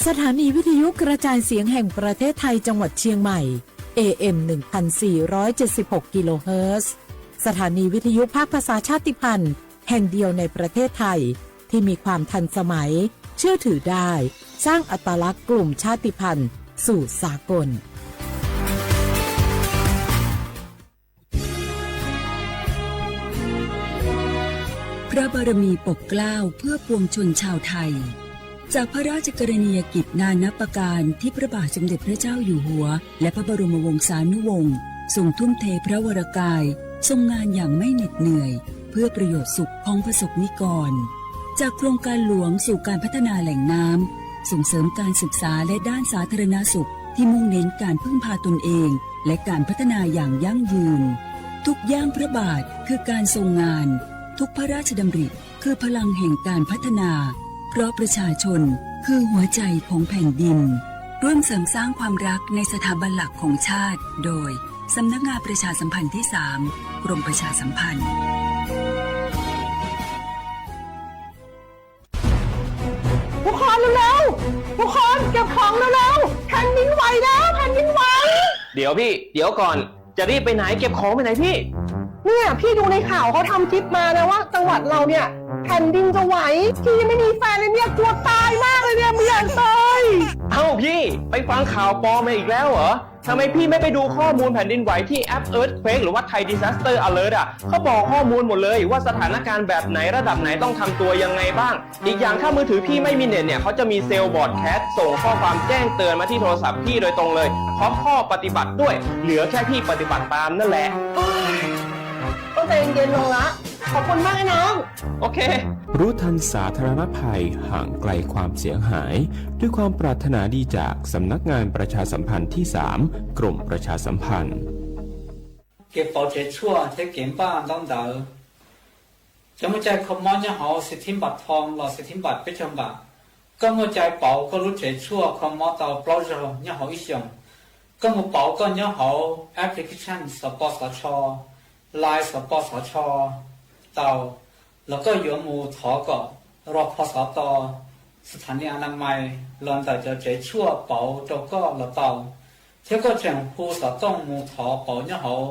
สถานีวิทยุกระจายเสียงแห่งประเทศไทยจังหวัดเชียงใหม่ เอ เอ็ม หนึ่งพันสี่ร้อยเจ็ดสิบหก กิโลเฮิรตซ์ สถานีวิทยุภาคภาษาชาติพันธุ์แห่งเดียวในประเทศไทย ที่มีความทันสมัย เชื่อถือได้ สร้างอัตลักษณ์กลุ่มชาติพันธุ์สู่สากล พระบารมีปกเกล้าเพื่อปวงชนชาวไทย จากพระราชกรณียกิจนานับประการที่พระบาทสมเด็จพระเจ้าอยู่หัว และพระบรมวงศานุวงศ์ทรงทุ่มเทพระวรกาย ทรงงานอย่างไม่เหน็ดเหนื่อย เพื่อประโยชน์สุขของประสบนิกร จากโครงการหลวงสู่การพัฒนาแหล่งน้ำ ส่งเสริมการศึกษาและด้านสาธารณสุขที่มุ่งเน้นการพึ่งพาตนเอง และการพัฒนาอย่างยั่งยืน ทุกย่างพระบาทคือการทรงงาน ทุกพระราชดำริคือพลังแห่งการพัฒนา เพราะประชาชนคือหัวใจของแผ่นดิน ร่วมเสริมสร้างความรักในสถาบันหลักของชาติ โดย สำนักงานประชาสัมพันธ์ที่สาม กรมประชาสัมพันธ์ ทุกคนเร็วๆ ทุกคนเก็บของเร็วๆ แผ่นดินไหวแล้ว แผ่นดินไหว เดี๋ยวพี่ เดี๋ยวก่อน จะรีบไปไหน เก็บของไปไหนพี่ เนี่ยพี่ดูในข่าวเขาทำคลิปมานะว่าจังหวัดเราเนี่ยแผ่นดินจะไหว พี่ยังไม่มีแฟนเลยเนี่ยกลัวตายมากเลยเนี่ยไม่อยากตาย เอ้าพี่ ไปฟังข่าวปลอมมาอีกแล้วเหรอ ทำไมพี่ไม่ไปดูข้อมูลแผ่นดินไหวที่แอป Earthquake หรือว่า Thai Disaster Alert อ่ะ เขาบอกข้อมูลหมดเลยว่าสถานการณ์แบบไหนระดับไหนต้องทำตัวยังไงบ้าง อีกอย่างถ้ามือถือพี่ไม่มีเน็ตเนี่ย เขาจะมีเซลล์บรอดแคสต์ส่งข้อความแจ้งเตือนมาที่โทรศัพท์พี่โดยตรงเลย พร้อมข้อปฏิบัติด้วย เหลือแค่พี่ปฏิบัติตามนั่นแหละ ก็ใจเย็นลงละ ขอบคุณมากนะน้อง โอเค รู้ทันสาธารณภัย ห่างไกลความเสียหาย ด้วยความปรารถนาดีจากสำนักงานประชาสัมพันธ์ที่สาม กรมประชาสัมพันธ์ Kev pauv tsev tshuaj thiab kev npaj ntaub ntawv. Cov muaj cai kho mob nyob hauv Xim Thib Npam Thoo los Xim Thib Npam peb caug npam, koj muaj cai pauv koj lub tsev tshuaj kho mob tau plaub zaug nyob hauv ib xyoos. Koj mus pauv koj nyob hauv application Xov Pov Xov Tsho, Line Xov Pov Xov Tsho tau, los koj yuav mus thov kom rau pho xov tos, sas thas nis a na mais los ntawm cov tsev tshuaj pauv rau koj los tau, thiab koj tseem hu xov tooj mus thov pauv nyob hauv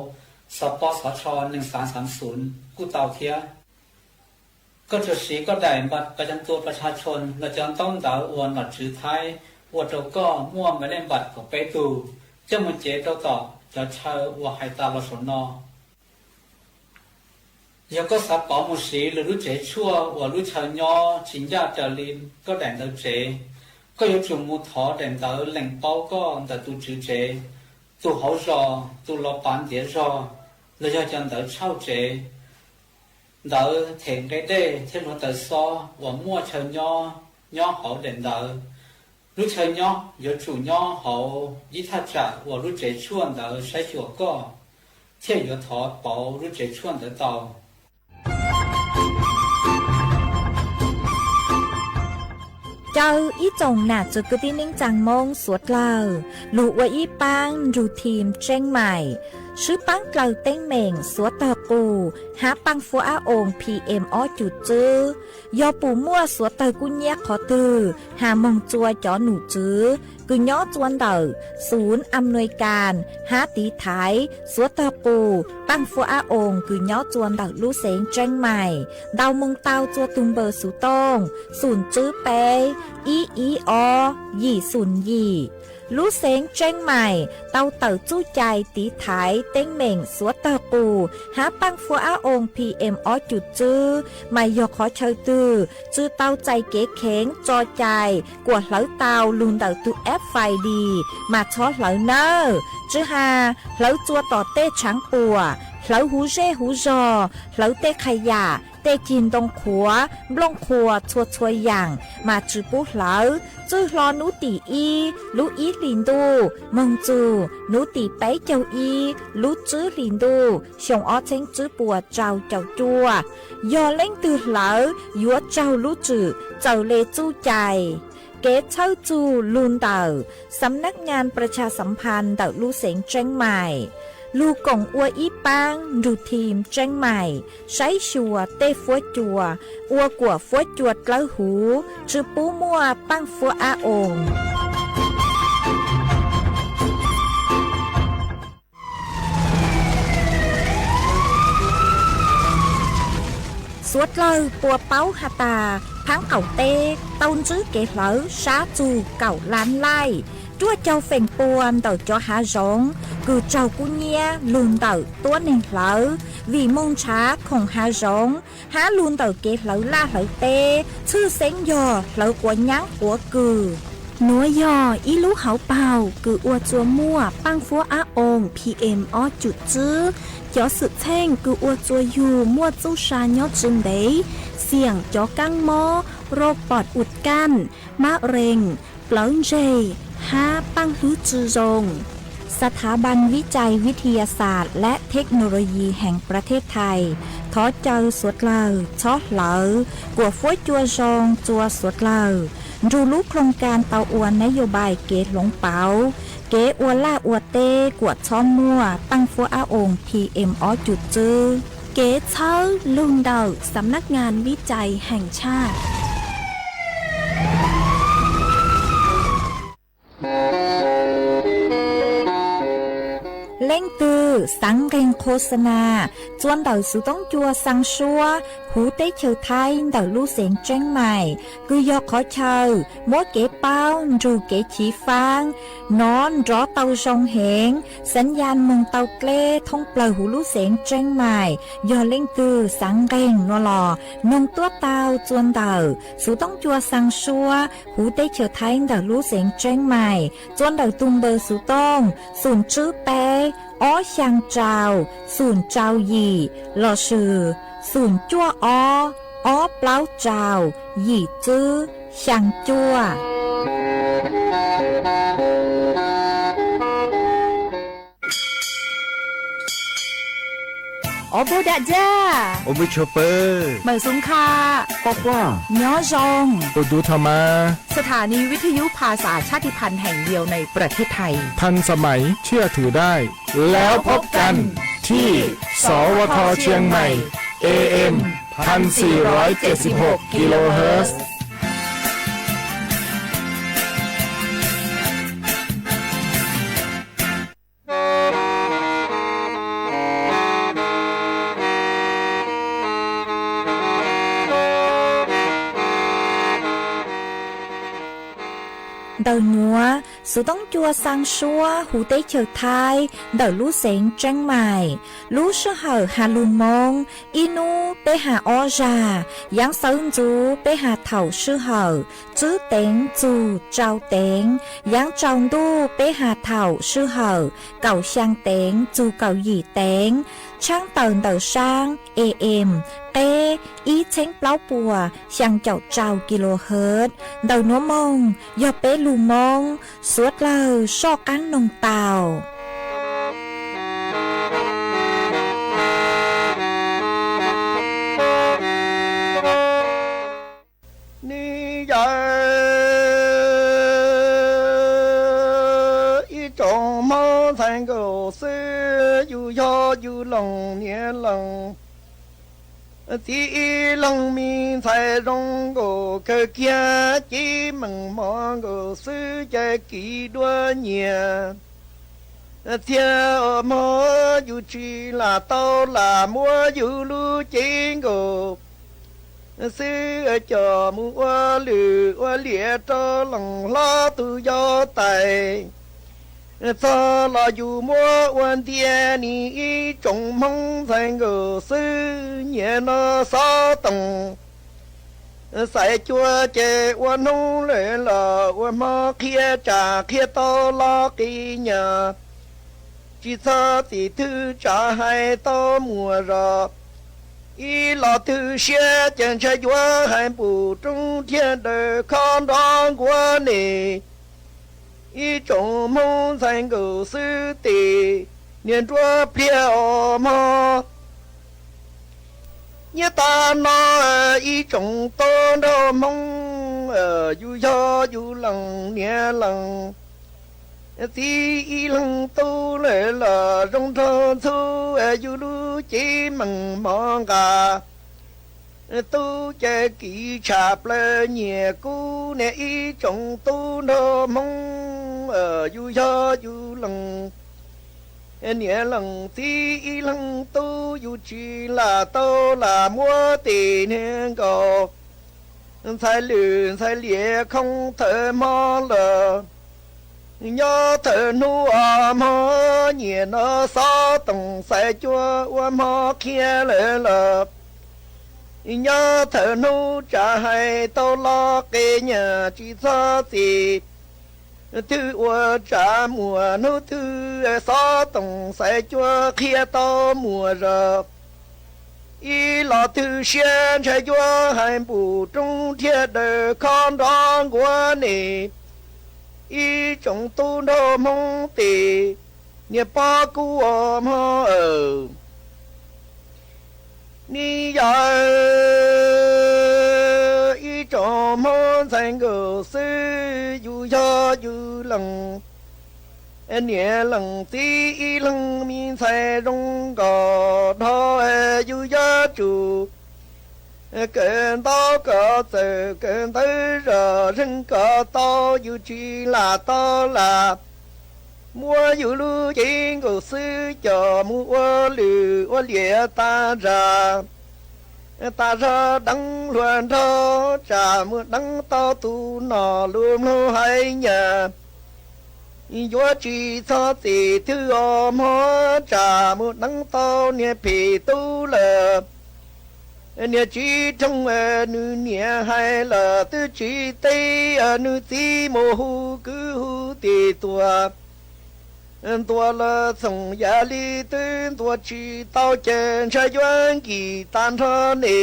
Xov Pov Xov Tsho nees xav xav xum kuj tau thiab. Koj tsuas siv koj daim npam pas cam tua pas tshaj tshoo los cov ntaub ntawv uas nom tswv Thaib ua rau koj muaj npam lej npam kaum peb tug coj mus cev rau tom cov chaw uas hais tas los saum no. Yog koj xav pauv mus siv lwm lub tsev tshuaj uas lub chaw nyob tsis ncaj raws li koj daim ntawv tsev, koj yuav tsum mus thov daim ntawv lees paub koj ntawm tus tswv tsev, tus hauv zos, tus los pav ntiav zog, los yog cov ntawv tshauj tsev, ntawv them nqe dej thiab hluav taws xob uas muaj chaw nyob nyob hauv daim ntawv. Lub chaw nyob yuav tsum nyob hauv ib thaj tsam uas lub tsev tshuaj ntawd saib xyuas koj, thiaj yuav thov pauv lub tsev tshuaj ntawd tau. Caw ib tsoom nam txwv kwv tij neej tsaa Moob suav dlawg lug ua ib paab nrug thim Tseeb Maim, swb paab dlawg teeb meem suav tawg qus hab paaj fuab ab oos PM ob cum tswb. Yog pum muaj suav tawg kub nyiab qhov twg has moog tsua cov num tswv kws nyob tsua ntawm xum am nuis kas hab tiv thaiv suav tawg qus paaj fuab ab oos kws nyob tsua ntawm lub xeev Tseeb Maim, ntaus moog tau tsua tug npawb xuv tooj xum tswb peb ib ib ob yim xum yim. Lub xeev Tseeb Maim tau tawm txuj cai tiv thaiv teeb meem suav tawg qus hab paaj fuab ab oos PM ob cum tswb, mas yog qhov chaw twg tsi tau txais kev kheev tso cai kuas hlawv tau lug ntawm tug F F I D mas txhob hlawv nawb. Tsi has hlawv tsua tom tej tshaav puam, hlawv huv zej huv zog, hlawv tej qha yam, tej cig ntoo qhuav, nplooj qhuas txhua txhua yaam mas tsi pub hlawv. Txwj hlo nub tim ib lub ib hlis ntuj moog txug nub tim peb caug ib lub tswb hlis ntuj xyoo ob txheeb tswb puas rau caum cuaj. Yog leej twg hlawv yuav raug lub tswm txawm le txuj cai. Kev txhawb txug lug ntawm Xab Nab Nyas Pras Tshas Xab Phas ntawm lub xeev Tseeb Maim. Lug koom ua ib paab nrug thim Tseeb Maim saib xyuas tej fuab cua, ua kuam fuab cua dlawb huv, tsi pub muaj paaj fuab ab oo. Suav dlawg puas paub has tas, thaab qaum teb tau ntsib kev hlawv sab txug kaum lab laij, ruaj caug feem pua ntawm cov haav zoov kws raug kub nyiab lug ntawm tuab neeg hlawv, vim moog nrhav khoom haav zoov hab lug ntawm kev hlawv laj hlawv teb, tshwj xeeb yog hlawv quav nyaab quav kws. Nuav yog ib lub hauv paug kws ua rua muaj paaj fuab ab oo P M ob cum tswb. Cov xwm txheej kws ua rua yug muaj txuj sa nyob tsi ntev, xiam cov kaab mob, rau pom ua kaj, mab rees, plawv ntseg, hab paaj hlwb tsi zoo. สถาบันวิจัยวิทยาศาสตร์และเทคโนโลยีแห่งประเทศไทย thov caw suav dlawg txhob hlawv kuam fuab cua zoo rua suav dlawg, nrug lub โครงการ tau ua nab yos npais kev hloov pauv kev ua laj ua teb kuam txhob muaj paaj fuab ab oo P M ob cum tswb. Kev txhawb lug ntawm สำนักงานวิจัยแห่งชาติ. Leej twg xaav nqeeg โฆษณา txuas ntawm xuv toob cua xaa suab huv teb chaws Thaib ntawm lub xeev Tseeb Maim, kws yog qhov chaw muab kev paub nrug kev chiv faab nov nrov tau zoo heev, xaav yaj moog tau dleb thoob plawg huv lub xeev Tseeb Maim. Yog leej twg xaav nqeeg nuav los noog tuab tau txuas ntawm xuv toob cua xaa suab huv teb chaws Thaib ntawm lub xeev Tseeb Maim, txuas ntawm tug npawb xuv tooj xoom tswb peb ob xyaa rau xoom rau yim lossis xoom cuaj ob ob plaub rau yim tswb xyaa cuaj. Ob pug dam ja, mawm xum kha, nyob zoo. สถานีวิทยุภาษาชาติพันธุ์แห่งเดียวในประเทศไทย ทันสมัยเชื่อถือได้ แล้วพบกันที่ สวท เชียงใหม่ A M พันสี่ร้อยเจ็ดสิบหก กิโลเฮิรตซ์ Ntawm nuav, xuv toob cua xaa suab huv teb chaws Thaib ntawm lub xeev Tseeb Maim. Lub sij hawm has lug Moob, ib nub peb has ob zag, yaav xawv ntxuv peb has thaum sij hawm tswb teev txug rau teev, yaav tsaus ntuj peb has thaum sij hawm kaum xyaa teev txug kaum yim teev, tshaab tawm ntawm saab A M qeb ib txheeb plaub puas xyaa caum rau kilohertz. Ntawm nuav moog yog peb lug Moob, suav dlawg soj qaab noog tau. Ni yawm ib tsoom Hmoob ntxhais nkaus xwb, yus yog yus leej niam leej txiv, ib leeg me ntxhais zoo nkaus kawg kiag, cev meej mom nkaus xwb, cai kiv duab nyias txhia mog, yus tsis lam tau lam muab yus lub cev nkaus xwb, coj mus ua lwm ua liam rau leej hlob tug yau tais. Txog los yus muab ua ntiag, ni ib tsoom Hmoob ntxhais nkaus xwb, nyias no xob toom xaiv cua, ces ua hnub lawm los ua hmo, qhia tsam qhia tau los qi nyas, tsis txhob txim thwj tsam hais tau muaj zog. Ib los twg siab ces ntshai yuav hais npum roob thiaj daws khob nrov nkuav nes. Ib tsoom Hmoob ntxhais nkaus xwb, tes niag nruab pliag os mog. Nyob tas no ib tsoom tub nraug Hmoob, yus yog yus leej niam leej Txiv ib leeg tub lawm los zoo nraug ntxhub yus lub cev meem mov nqa. Tub ces kiv tshaj plaws nyiam kub niam ib tsoom tub nraug Hmoob, yus yog yus lees. Niam lees txiv ib leeg tub yus tsis lam tau lam muab tes niag nkaus. Ntxhais Lwm ntxhais Liav khoo thawm hmo lawm, nyob thawm hnub ob hmo nyiam no xob toom xaiv cua ua hmo qhia lawm los. Nyob thawm hnub tsam hais tau los qe nyam tsis txhob txim, twb ua tsam muaj hnub twg xob toom xaiv cua qhia tau muaj zog. Ib los twg siab ntshai yuav hais npum roob thiaj daws khob nrov nquav ne. Ib tsoom tub nraug Hmoob tes, niag pob kub ua hmo awm. Ni yog ib tsoom Hmoob ntxhais nkaus xwb yus yog yus lees. Niam lees txiv ib leeg me ntxhais zoo nkaus dhau, yus yuav tsum kawm ntau kom txawm kawm ntawv zog zeeg kom tau, yus tsis lam tau lam muab yus lub cev nkaus xwb coj mus ua lwm ua liam tas zog. Tas zog deev hluas nraug tsam muaj deev tau tus nom lus mloog hais nyam. Yuav tsis txhob txim twb ua hmo tsam muaj deev tau niag phem tub lawm. Niag tsis roog nws niam hais los twb tsis teb, nws txiv mus hu kwv hu tij tuaj. Ntuas los txhoom yam li twb ntuas tsis tau ces ntshai yuav nkim tag nrho ne.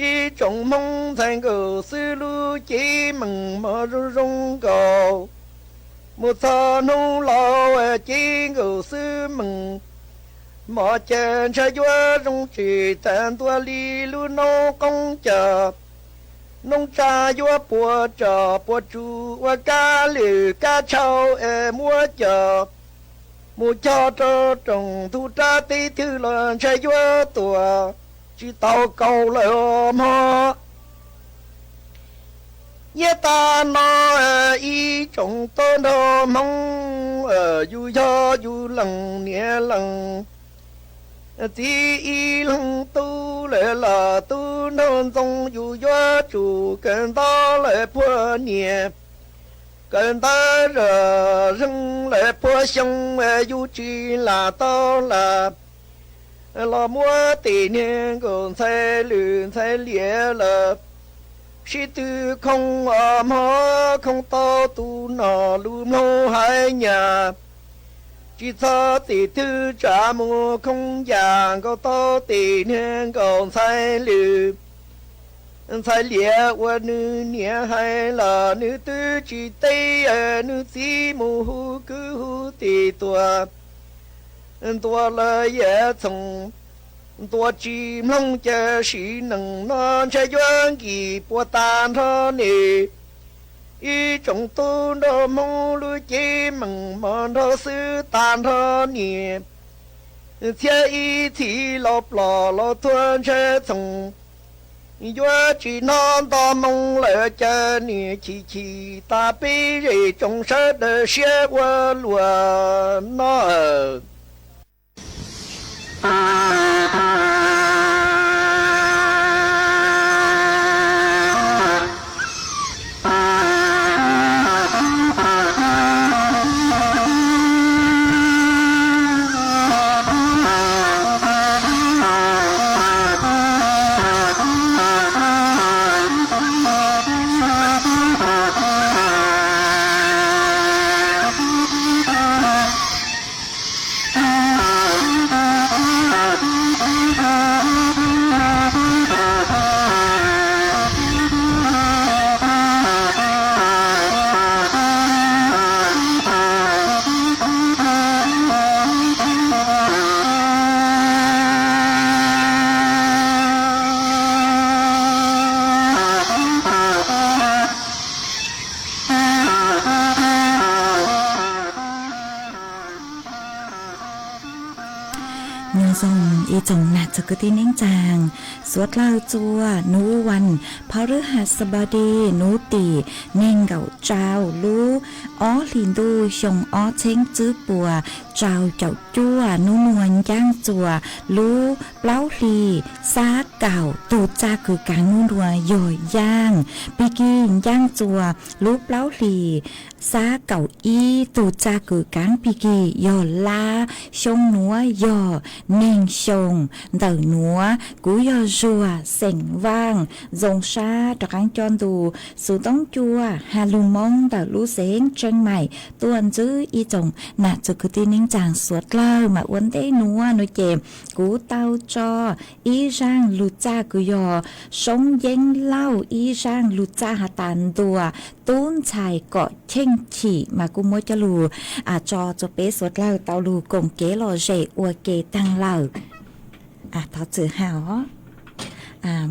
Ib tsoom Hmoob ntxhais nkaus xwb lub cev meem mov zoo zoo nkaus. Mus txog hnub laus cev nkaus xwb meem mov ces ntshai yuav zoo tsis tag ntua li lub noob qoob cos. Noob tsa yuav puas tsom puas tsu ua kab lwm kab tshau es muab cos mus cog rau rooj ntug rab teb twg los ntshai yuav tuam tsis tau kaus lawm mog. Nyob tas no ib tsoom tub nraug Hmoob, yus yog yus lees niam lees. Txiv ib leeg tub lawm los tub nraug ntxoo yus yuav tsum kawm ntawv lawm puag niam. Kawm ntawv zog zeeg lawm puag xyoo yus tsis lam tau lam los muab tes niag nkaus ntxhais Lwm ntxhais Liav lawm. Sib tw khoo os mog, khoo tau tus nom lus mloog hais nyam. Tsis txhob txim twg tsam mus khoo yam nkaus tau tes niag nkaus ntxhais Lwm. Ntxhais Liav ua nws niam hais los nws twb tsis teb, nws txiv mus hu kwv hu tij tuaj. Ntuas los yam txhoom, ntuas tsis mloog ces sim neej no ntshai yuav nkim puas tag nrho ne. Ib tsoom tub nraug Hmoob lub cev meem mov nraug xwb tag nrho niam. Txhiab ib txhis los plos los thuav ntshai txhoom, yuav tsis hnov nto moo lawm ces niam chim chim tas peb zej tsoom sawv daws siab ua luaj no. Txog kwv tij neej tsaa, suav dlawg txua nuav vas phab rwb has xab npau di nuav tim neeg nkaum rau lub ob hlis ntuj xyoo ob txheeb tswb puas rau caum cuaj, nub nuav ncaaj txua lub plaub hlis xab kaum. Tug txaj kws kaav nub nuav yog yaaj, pig kig ncaaj txua lub plaub hlis xab kaum ib. Tug txaj kws kaav pig kig yog lab, xyoo nuav yog neeg xyoo. Ntawm nuav kuv yog Zuag xeem Vaaj, zoo sab rov qaab coj ntu xuv toob cua has lug Moob ntawm lub xeev Tseeb Maim tuaj ntsib ib tsoom nam txwv kwv tij neej tsaa suav dlawg. Mas ua ntej nuav nuav ces kuv tau tso ib zaaj lug txaj kws yog Soob Yeeb Lauj ib zaaj lug txaj has tas ntuas tub ntxhais kom cheej chim, mas kuj muab coj lug tso txug peb suav dlawg tau lug koom kev lom zem ua ke taag lawm. Thov txim has os,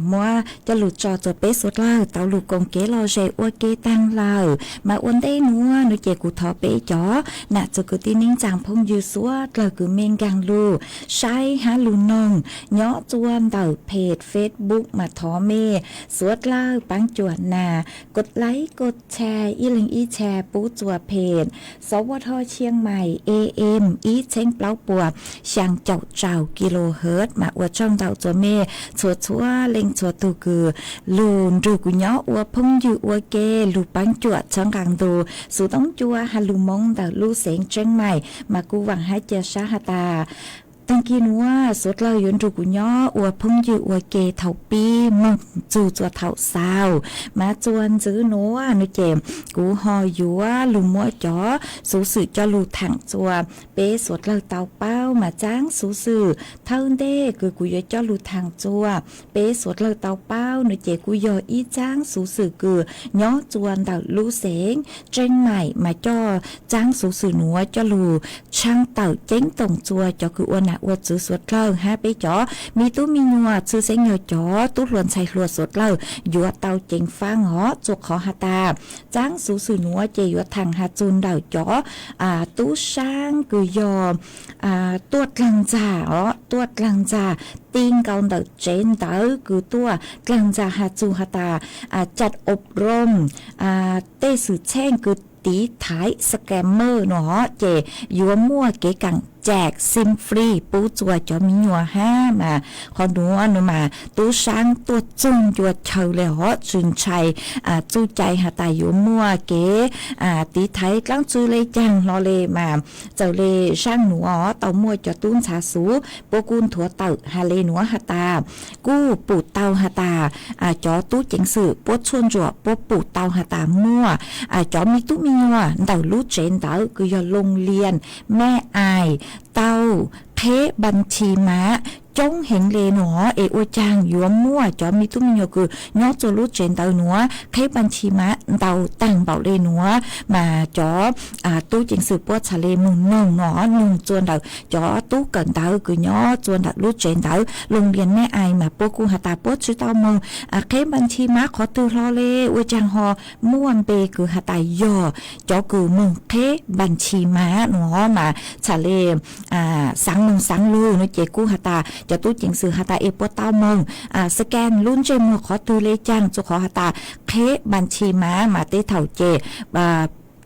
muab coj lug tso txug peb suav dlawg tau lug koom kev lom zem ua ke taag lawm. Mas ua ntej nuav nuav ces kuv thov peb cov nam txwv kwv tij neej tsaa phooj ywg suav dlawg kws mej nkaag lug saib hab lug noog nyob txua ntawm peg Facebook mas thov mej suav dlawg paab cuam nas kos laib kos tshare ib leeg ib tshare pub txua peg Xov Vaj Thoj Chiang Mai A M ib txheeb plaub puas xyaa caum rau kilohertz. Mas ua tsaug ntau txua mej txhua txhua leej txhua tug kws lug nrug kuv nyob ua phooj ywg ua ke, lug paab cuam txhawb nqaa ntu xuv toob cua has lug Moob ntawm lub xeev Tseeb Maim. Mas kuv vaam hab ca sab has tas taag kig nuav suav dlawg yuav nrug kuv nyob ua phooj ywg ua ke thaum pib moog txug txua thaum xaus. Mas txua ntxiv nuav nuav ces kuv ho yuav lug muab cov xuv xwm coj lug thaam txua peb suav dlawg tau paub. Mas txaab xuv xwm thawj ntej kws kuv yuav coj lug thaam txua peb suav dlawg tau paub nuav ces kuj yog ib txaab xuv xwm kws nyob txua ntawm lub xeev Tseeb Maim. Mas coj txaab xuv xwm nuav coj lug tshaaj tawm ceeb toom txua cov kws ua nam ua txwv suav dlawg hab peb cov me tub me nyuam, tshwj xeeb yog cov tub hluas ntxhais hluas suav dlawg yuav tau ceev faab os. Txua qhov has tas txaab xuv xwm nuav ces yuav thaam has txug ntawm cov tub saab kws yog tuaj dlaag ntxag os, tuaj dlaag ntxag ti nkaus ntawm tsev ntawv kws tuaj dlaag ntxag has txug has tas chat ob room tej xwm txheej kws tiv thaiv scammer nuav os ces yuav muaj kev kaam cam sim free pub txua cov me nyuam hab. Mas qhov nuav nuav mas tub saab tuaj txug ncua chaw le os, tsi ntshai txuj cai has tas yuav muaj kev tiv thaiv dlaab tsi le caag hlo le. Mas txawm le zaaj nuav tau muaj cov tub ntxhais xuv puab kuj nthuav tawm has le nuav has tas kuj pum tau has tas cov tub ceev xwm puab tshuaj ntsuam puab pum tau has tas muaj cov me tub me nyuam ntawm lub tsev ntawv kws yog Looj Lias Meb Ais tau qheb npas thi mas coob heev le nuav es ua caag yuav muaj cov me tub me nyuam kws nyob txua lub tsev ntawv nuav qheb npas thi mas ntau taag npaum le nuav. Mas cov tub ceev xwm puab txhad le moog noog nuav, noog txua ntawm cov tub kawm ntawv kws nyob txua ntawm lub tsev ntawv Looj Lias Meb Ais mas puab kuj has tas puab tsi tau moog qheb npas thi mas qhov twg hlo le, ua caag ho muaj npe kws has tas yog cov kws moog qheb npas thi mas nuav. Mas txhad le xaav moog xaav lug nuav ces kuj has tas cov tub ceev xwm has tas es puab tau moog scan lub ntsej muag qhov twg le caag txua qhov has tas qheb npas thi mas. Mas tej thaum ces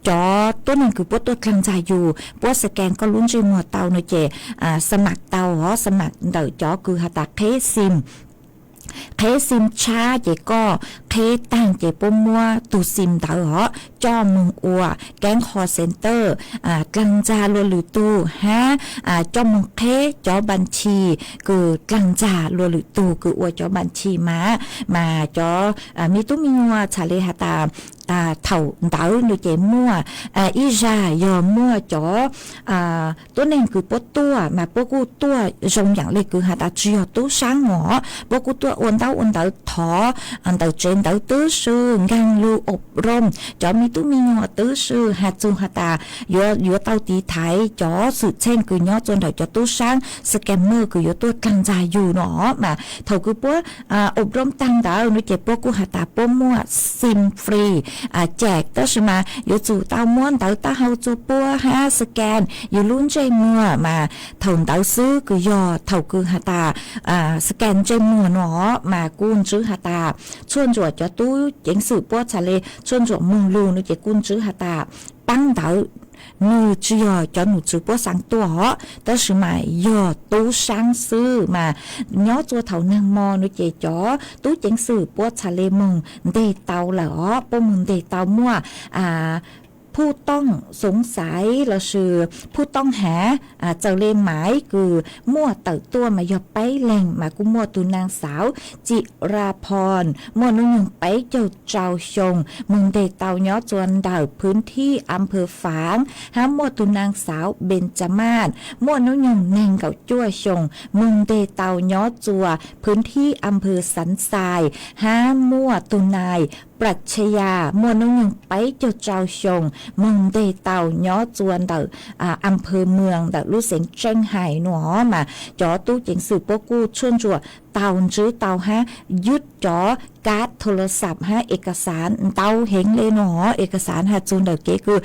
cov tuab neeg kws puab tuaj dlaag ntxag yus puab scan koj lub ntsej muag tau nuav ces xa mam tau os, xa mam ntawm cov kws has tas qheb sim, qheb sim tshab ces koj qheb taag ces puab muab tug sim ntawd os coj moog ua keeb call center dlaag ntxag luag lwm tug hab coj moog qheb cov npas thi kws dlaag ntxag luag lwm tug kws ua cov npas thi mas. Mas cov me tub me nyuam txhad le has tas thaum ntawd nuav ces muaj ib zag yog muaj cov tuab neeg kws puab tuaj mas puab kuj tuaj zoo yaam le kws has tas tsi yog tub saab os, puab kuj tuaj ua ntaub ua ntawv thov ntawm tsev ntawv twb swb, nkaag lug ob rooj, cov me tub me nyuam twb swb, has txug has tas yuav, yuav tau tiv thaiv cov xwm txheej kws nyob rua ntawm cov tub saab scammer kws yuav tuaj dlaag ntxag yug no mas thaum kws puab ob rooj taag ntawd no ces puab kuj has tas puab muaj sim free cam, tab sis mas yuav tsum tau muab ntawv taub hau txua puab hab scan yug lub ntsej muag mas thaum ntawd xwb kws yog thaum kws has tas scan ntsej muag no mas kuj ntsib has tas tshuaj ntsuam cov tub ceev xwm puab txhaj le tshuaj ntsuam moog lug no ces kuj ntsib has tas paab ntawd nwg tsi yog cov nom tswv puab xaa tuaj os, tab sis mas yog tub saab xwb mas nyob rua thaum nag mo no ces cov tub ceev xwm puab txhaj le moog nteg tau lawm os, puab moog nteg tau muaj phuj tooj xoov xaiv lossis phuj tooj hav txawm le maiv kws muaj tawm tuaj mas yog peb leeg mas kuj muaj tug naag xauv Txim Ra Phoo muaj nub nyoog peb caug rau xyoo moog nteg tau nyob rua ntawm phwv thib a phwv Faav, hab muaj tug naag xauv Npee Tsa Maj muaj nub nyoog neeg nkaum cuaj xyoo moog nteg tau nyob rua phwv thib a phwv Xav Xais, hab muaj tug nai Pras Cha Ya muaj nub nyoog peb caug rau xyoo moog nteg tau nyob rua ntawm a phwv Mws ntawm lub xeev Tseej Hais no mas cov tub ceev xwm puab kuj tshuaj ntsuam tau ntsib tau hab yub cov kab thoo las xav hab es kas xaav ntau heev le no, es kas xaav has txug ntawm kev kws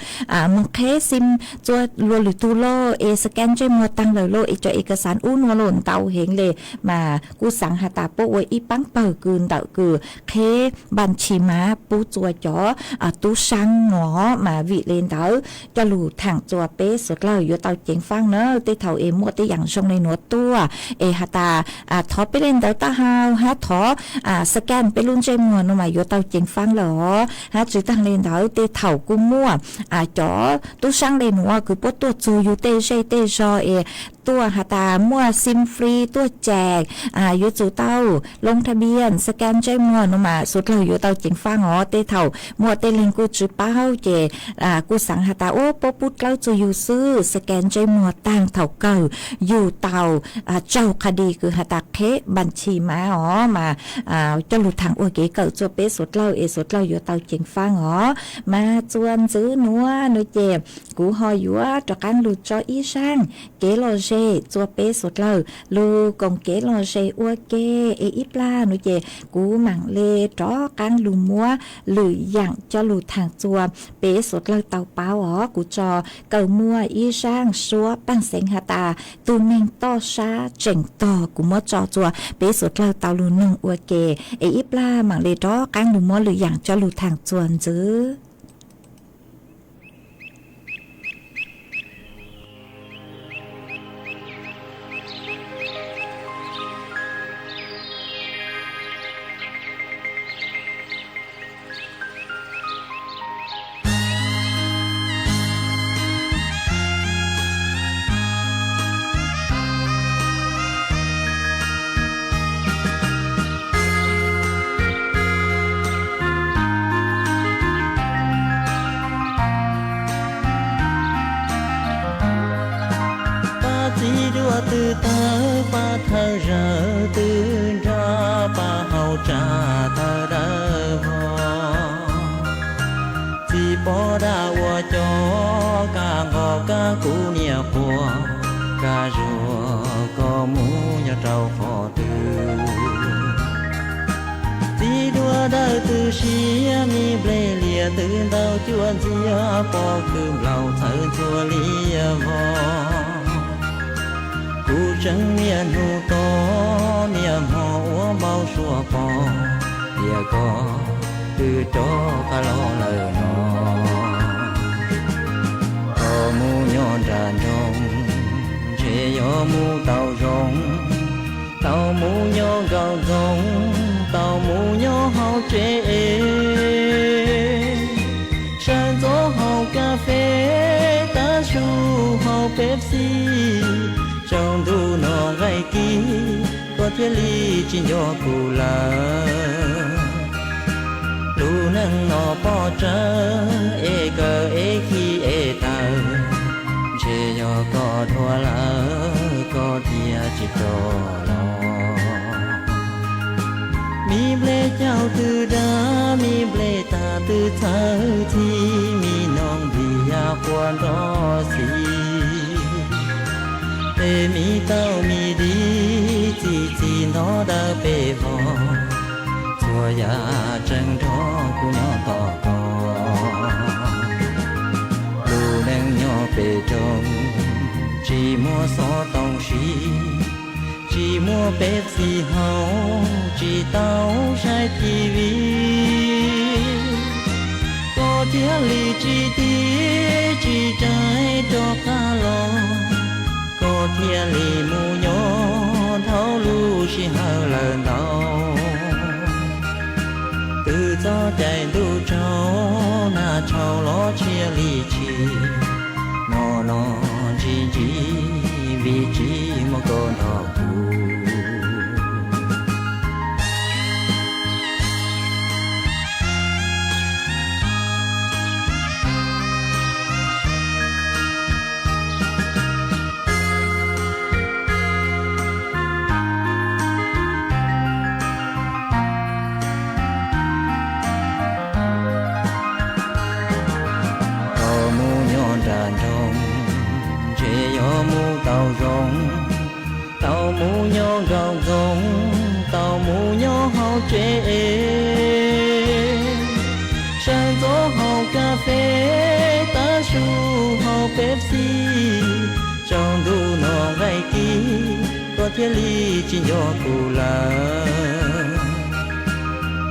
moog qheb sim txua luag lwm tug lawm es scan ntsej muag taag lawm lawm es cov es kas xaav ub nuav lawm ntau heev le mas kuj xaav has tas puab ua ib paab pawg kws ntawm kws qheb npaj tshis mas pub txua cov tub saab no mas vim le ntawd coj lug thaam txua peb suav dlawg yuav tau ceev faab na tej thaum es muaj tej yaam zoo le nuav tuaj es has tas thov peb le ntawv taub hau hab thov scan peb lub ntsej muag no mas yuav tau ceev faab lawm os. Hab tsi taag le ntawd tej thaum kuj muaj cov tub saab le nuav kws puab tuaj txug yug tej zej tej zog es tuaj has tas muaj sim free tuaj cam, yuav tsum tau loo tha bias scan ntsej muag no mas suav dlawg yuav tau ceev faab os. Tej thaum muaj tej leeg kuj tsi paub ces kuj xaav has tas ua puab pub dlawb txua yug xwb, scan ntsej muag taag thaum kawg yug tau tsaug qha dis kws has tas qheb npaj tshis mas os mas coj lug thaam ua kev kawm txua peb suav dlawg es suav dlawg yuav tau ceev faab os. Mas txua ntxiv nuav no ces kuv ho yuav rov qaab lug tso ib zaaj kev lom zem txua peb suav dlawg lug koom kev lom zem ua ke es ib plag no ces kuv maam le rov qaab lug muab lwm yaam coj lug thaam txua peb suav dlawg tau paub os. Kuv tso kawm muaj ib zaaj suab paaj xeev has tas tug neeg toj sab tseem tog, kuv muab tso txua peb suav dlawg tau lug noog ua ke es ib plag maam le rov qaab lug muab lwm yaam coj lug thaam txua ntxiv. Pab txiv duab twb tawg, pab thawj zawg twb nrog, pab hauv tsa tawg dawb vog. Txiv pov dab ua cov, kab nqos kab kuv niam quas, kab zuag koj mus nyob rau qhov twg. Txiv duab dawb twb siab, me nplej lias twb ntau cuaj ntxiag, pob kws nplaum txhawv ntxhua liab vog. Kuv tseem niaj hnub tos niaj hmo ua npau suav pom tias koj twb rov qab los lawm no. Koj mus nyob nram nroog, ntshe yog mus tau zoo, tau mus nyob nkaum ntxoov, tau mus nyob hauv tsev es, sawv ntxov hauv kas fes, tav su hauv Pepsi, tsaus ntuj noj nqaij kib, koj thiaj li tsis nco kuv lawm. Lub neej no pob tsawg es kawg es khib es tawg, ntshe yog koj dhuav lawm koj thiaj tsis rov los. Mi nplej caug twb dab, mi nplej tag twb txhawv txhij, mi noog ntiag quaj nrov xis. Tej mi tauj mi di, txi txiv ntov dawb pes vog, txhua yam tseem nrog kuv nyob tos koj. Lub neej nyob pem roob, tsis muaj xov tooj siv, tsis muaj Pepsi haus, tsis tau saib T V. Koj thiaj li tsis tiv tsis tsaim rov qab los, koj thiaj li mus nyob dhau lub sij hawm lawm ntau. Twb txog caij ntuj tsaus, nag tshauv los tshiab li tshis, no no ntsig ntsig vim tsis muaj koj nrog kuv. Tau mus nyob nram nroog, ntshe yuav mus tau zoo. Tau mus nyob nraum ntxoov, tau mus nyob hauv tsev es. Sawv ntxov haus kas fes, tav su haus Pepsi. Tsaus ntuj no nqaij kis, koj thiaj li tsis nco kuv lawm.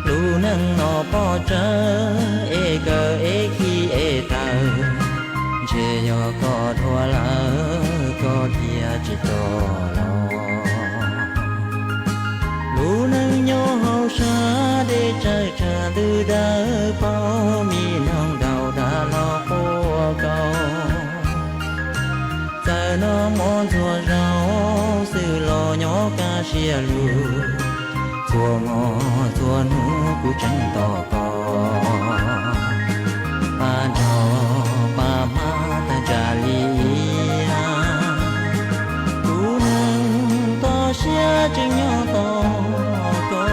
Lub neej no pob tsawg, es kawg es khi es tawg, ntshe yog koj dhuav lawm, koj thiaj tsis rov los. Lub neej nyob hauv sab dej tsawg tsawg twb dawb paug, mi noog ntaus dag los quaj kaus. Txawm noj mov ntxuag zaub xwb los nyob kaj siab lug, txhua hmo txhua hnub kuv tseem tos koj. Pab nraug pab hmab tag tsam li iab, kuv neeg toj siab tseem nyob tos koj.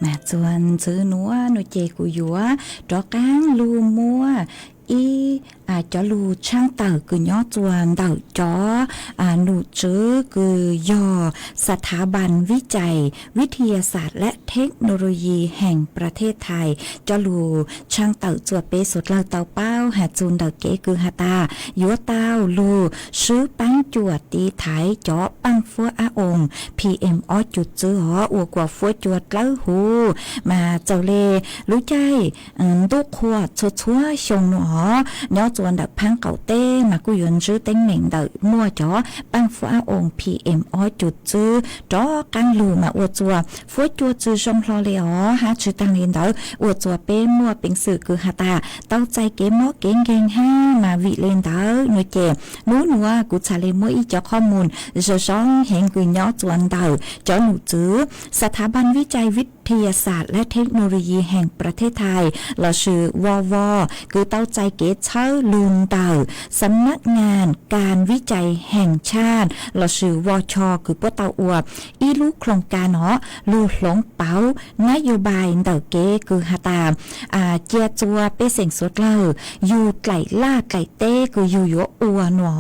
Mas txuas ntxiv nuav nuav ces kuv yuav rov qaab lug muab ib cov lug tshaaj tawm kws nyob txuas ntawm cov num tswv kws yog สถาบันวิจัยวิทยาศาสตร์และเทคโนโลยีแห่งประเทศไทย cov lug tshaaj tawm txuas peb suav dlawg tau paub has txug ntawm kev kws has tas yuav tau lug swb paab cuam tiv thaiv cov paaj fuab ab oos P M ob cum txwb hov ua kuas fuab cua dlawb huv. Mas txawm le lub caij ntuj qhua txhua txhua xyoo nuav hov nyob txuas ntawm phaab qaum teb mas kuj yuav ntsib teeb meem ntawm muaj cov paaj fuab ab oos P M ob cum txwb rov qaab lug mas ua txuas fuab cua tsi zoo hlo le hov. Hab tsi taag le ntawd ua txuas peb muaj peev xwm kws has tas tau txais kev mob kev nkeeg hab mas vim le ntawd nuav ces nub nuav kuv txhad le muab ib cov qhov muag zoo zoo heev kws nyob txuas ntawm cov num txwv สถาบันวิจัยวิทยาศาสตร์ ยาศาสตร์และเทคโนโลยีแห่งประเทศไทย lossis วว kws tau txais kev txhawb lug ntawm สำนักงานการวิจัยแห่งชาติ lossis วช kws puab tau ua ib lub khloos kas no lug hloov pauv nab yos npais ntawm kev kws has tas cia txua pej xeem suav dlawg yug dlaim laj dlaim teb kws yug yuav ua no,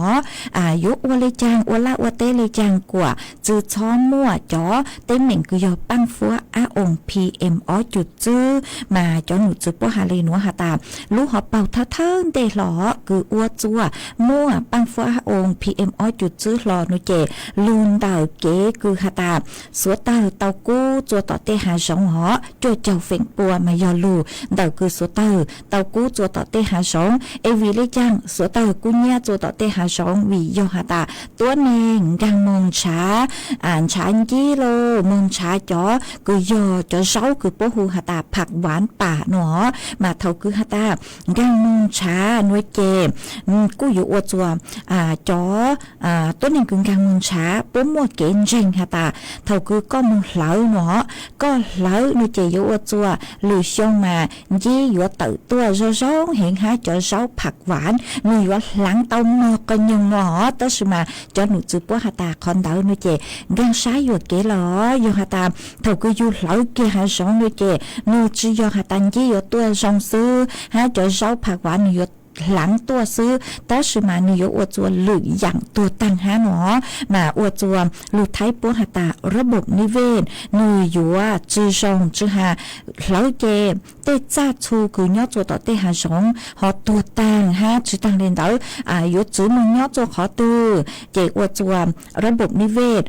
yuav ua le caag, ua laj ua teb le caag kuam tsi txhob muaj cov teeb meem kws yog paaj fuab ab oo P M ob cum tswb. Mas cov num txwv puab has le nuav has tas lub hauv paug thawj thawj ntej hlo kws ua txua muaj paaj fuab ab oo P M ob cum tswb hlo no ces lug ntawm kev kws has tas suav dlawg tau kub txua tom tej hav zoov os, cuaj caug feem pua mas yog lug ntawm kws suav dlawg tau kub txua tom tej hav zoov. Es vim le caag suav dlawg kub nyiab txua tom tej hav zoov? Vim yog has tas tuab neeg nkaag moog ntshav, ntshav ncib lauj, moog ntshav cov kws yog cov zaub kws puab hu has tas pham vav pas no, mas thaum kws has tas nkaag moog ntshav nuav ces kuj yuav ua txua cov tuab neeg kws nkaag moog ntshav puab muaj kev ntseeg has tas thaum kws koj moog hlawv no, koj hlawv no ces yuav ua txua lwm xyoo mas ncib yuav tawm tuaj zoo zoo heev hab cov zaub pham vav nwg yuav hlaav tau mog qhov nyoog no. Tab sis mas cov num txwv puab has tas qhov ntawd no ces nkaag sab yuam kev lawm. Yog has tas thaum kws yug hlawv kiag hav zoov no ces nwg tsi yog has tas ncib yuav tuaj zoo xwb hab cov zaub pham vav nwg yuav hlaav tuaj xwb, tab sis mas nwg yuav ua txua lwm yaam tuag taag hab no. Mas ua txua lug thaib puab has tas ระบบนิเวศ nwg yuav tsi zoo, tsi has hlawv ces tej txaj txhu kws nyob txua tom tej hav zoov ho tuag taag hab tsi taag le ntawd yuav txwv moog nyob txua qhov twg, ces ua txua ระบบนิเวศ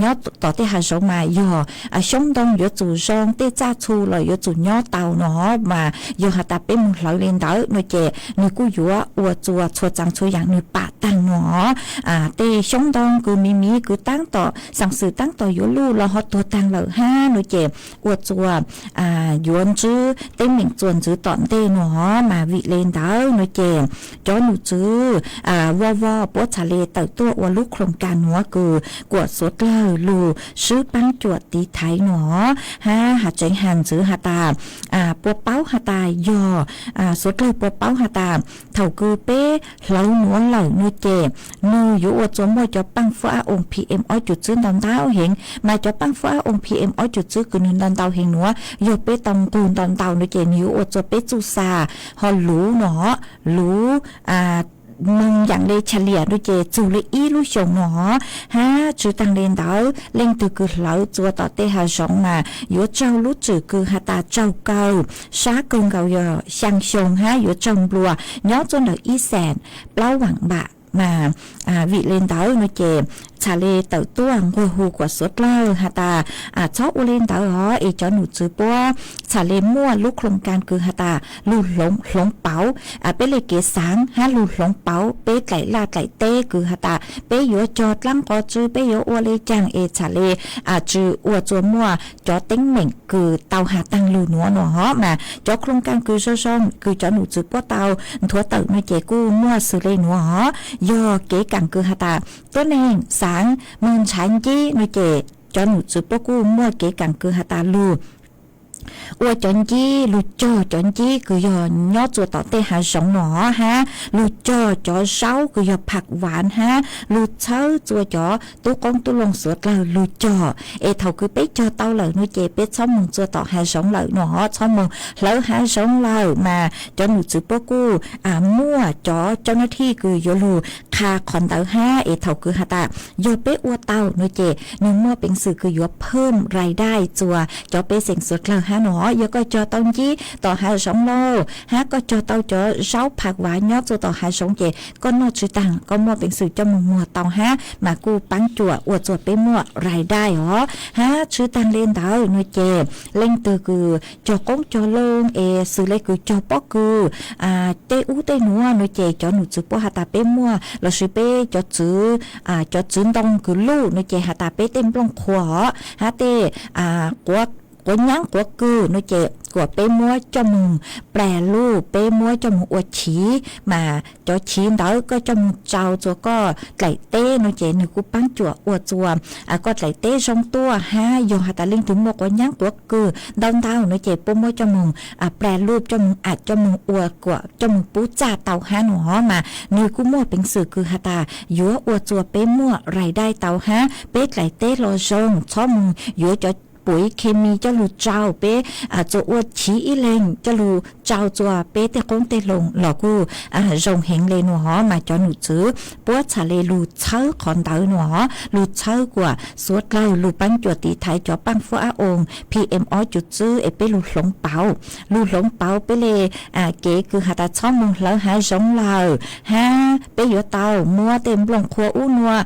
nyob tom tej hav zoov mas yog xyoob ntoo yuav tsum zoo, tej txaj txhu los yuav tsum nyob tau no. Mas yog has tas peb moog hlawv le ntawd no ces nwg kuj yuav ua txua txhua tsav txhua yaam nwg pam taag no. Tej xyoob ntoo kws miv miv kws taab tom xaam xwm taab tom yuav luj los ho tuag taag lawm hab no ces ua txua yuav ntsib teeb meem txuas ntxiv tom ntej no. Mas vim le ntawd no ces cov num txwv vo vo puab txhad le tawm tuaj ua lub khloos kas nuav kws kuam suav dlawg lug swb paab cuam tiv thaiv no hab has tseev has ntxiv has tas puas paub has tas yog suav dlawg puas paub has tas thaum kws peb hlawv nuav lawm no ces nwg yuav ua txua muaj cov paaj fuab ab oo P M ob cum tswb ntau ntau heev. Mas cov paaj fuab ab oo P M ob cum tswb kws nwg ntau ntau heev nuav yog peb tau nqug ntau ntau no ces nwg yuav ua txua peb txuj sa ho luv no, luv moog yaam le tshaj liam no ces txug le ib lub xyoos no hab tsi taag le ntawd leej twg kws hlawv txua tom tej hav zoov mas yuav raug lub tswm kws has tas raug kaw sab kawg nkaus yog xyaa xyoo hab yuav raug nplua nyob txua ntawm ib xees plaub vaam npam. Mas vim le ntawd no ces txhad le tawm tuaj nquag hu kuam suav dlawg has tas txhob ua le ntawd os, es cov num txwv puab txhad le muaj lub khloos kas kws has tas lug hloov pauv peb le kev xaav hab lug hloov pauv peb dlaim laj dlaim teb kws has tas peb yuav cog dlaab qhov twg, peb yuav ua le caag es txhad le tsi ua txua muaj cov teeb meem kws tau has taag lug nuav no. Mas cov khloos kas kws zoo zoo kws cov num txwv puab tau nthuav tawm no ces kuj muaj xws le nuav os. Yog kev kaam kws has tas tuab neeg xaav moog ntshav ncib no ces cov num txwv puab kuj muaj kev kaam kws has tas lug ua cov ncib, lug cog cov ncib kws yog nyob txua tom tej hav zoov no hab lug cog cov zaub kws yog pham vav hab lug txhawb txua cov tub qoob tub loo suav dlawg lug cog. Es thaum kws peb cog tau lawm no ces peb txhob moog txua tom hav zoov lawm no, txhob moog hlawv hav zoov lawm. Mas cov num txwv puab kuj muaj cov cov nab thij kws yuav lug qha qhov ntawd hab es thaum kws has tas yog peb ua tau no ces nwg muaj peev xwm kws yuav phwj rai dai txua cov pej xeem suav dlawg hab no. Yog koj cog tau ncib tom hav zoov lauj hab koj cog tau cov zaub pham vav nyob txua tom hav zoov ces koj noj tsi taag koj muaj peev xwm coj moog muag tau hab mas kuj paab cuam ua txua peb muaj rai dai os. Hab tsi taag le ntawd no ces leej twg kws cog qoob cog loo es xws le kws cog pob kws tej ub tej nuav no ces cov num txwv puab has tas peb muaj lossis peb cov txwv, cov txwv ntoo kws luj no ces has tas peb tej nplooj qhuav os hab tej quav quav nyaab quav kws no ces kuas peb muab coj moog plag luj, peb muab coj moog ua chiv, mas cov chiv ntawd koj coj moog tsau txua koj dlaim teb no ces nwg kuj paab cuam ua txua koj dlaim teb zoo tuaj hab. Yog has tas leej twg muaj quav nyaab quav kws ntau ntau no ces puab muab coj moog plag luj, coj moog am, coj moog ua kuas coj moog pub txaj tau hab no hov, mas nwg kuj muaj peev xwm kws has tas yuav ua txua peb muaj rais dai tau hab, peb dlaim teb hlo zoo, txhob moog yuav cov puiv khes mis coj lug tsau peb txua ua chiv ib leeg coj lug tsau txua peb tej qoob tej loo los kuj zoo heev le no hov. Mas cov num tswv puab txhad le lug txhawb qhov ntawd no hov, lug txhawb kuas suav dlawg lug paab cuam tiv thaiv cov paaj fuab ab oo PM ob cum tswb es peb lug hloov pauv, lug hloov pauv peb le kev kws has tas txhob moog hlawv hav zoov lawm hab peb yuav tau muab tej nplooj qhuav ub nua,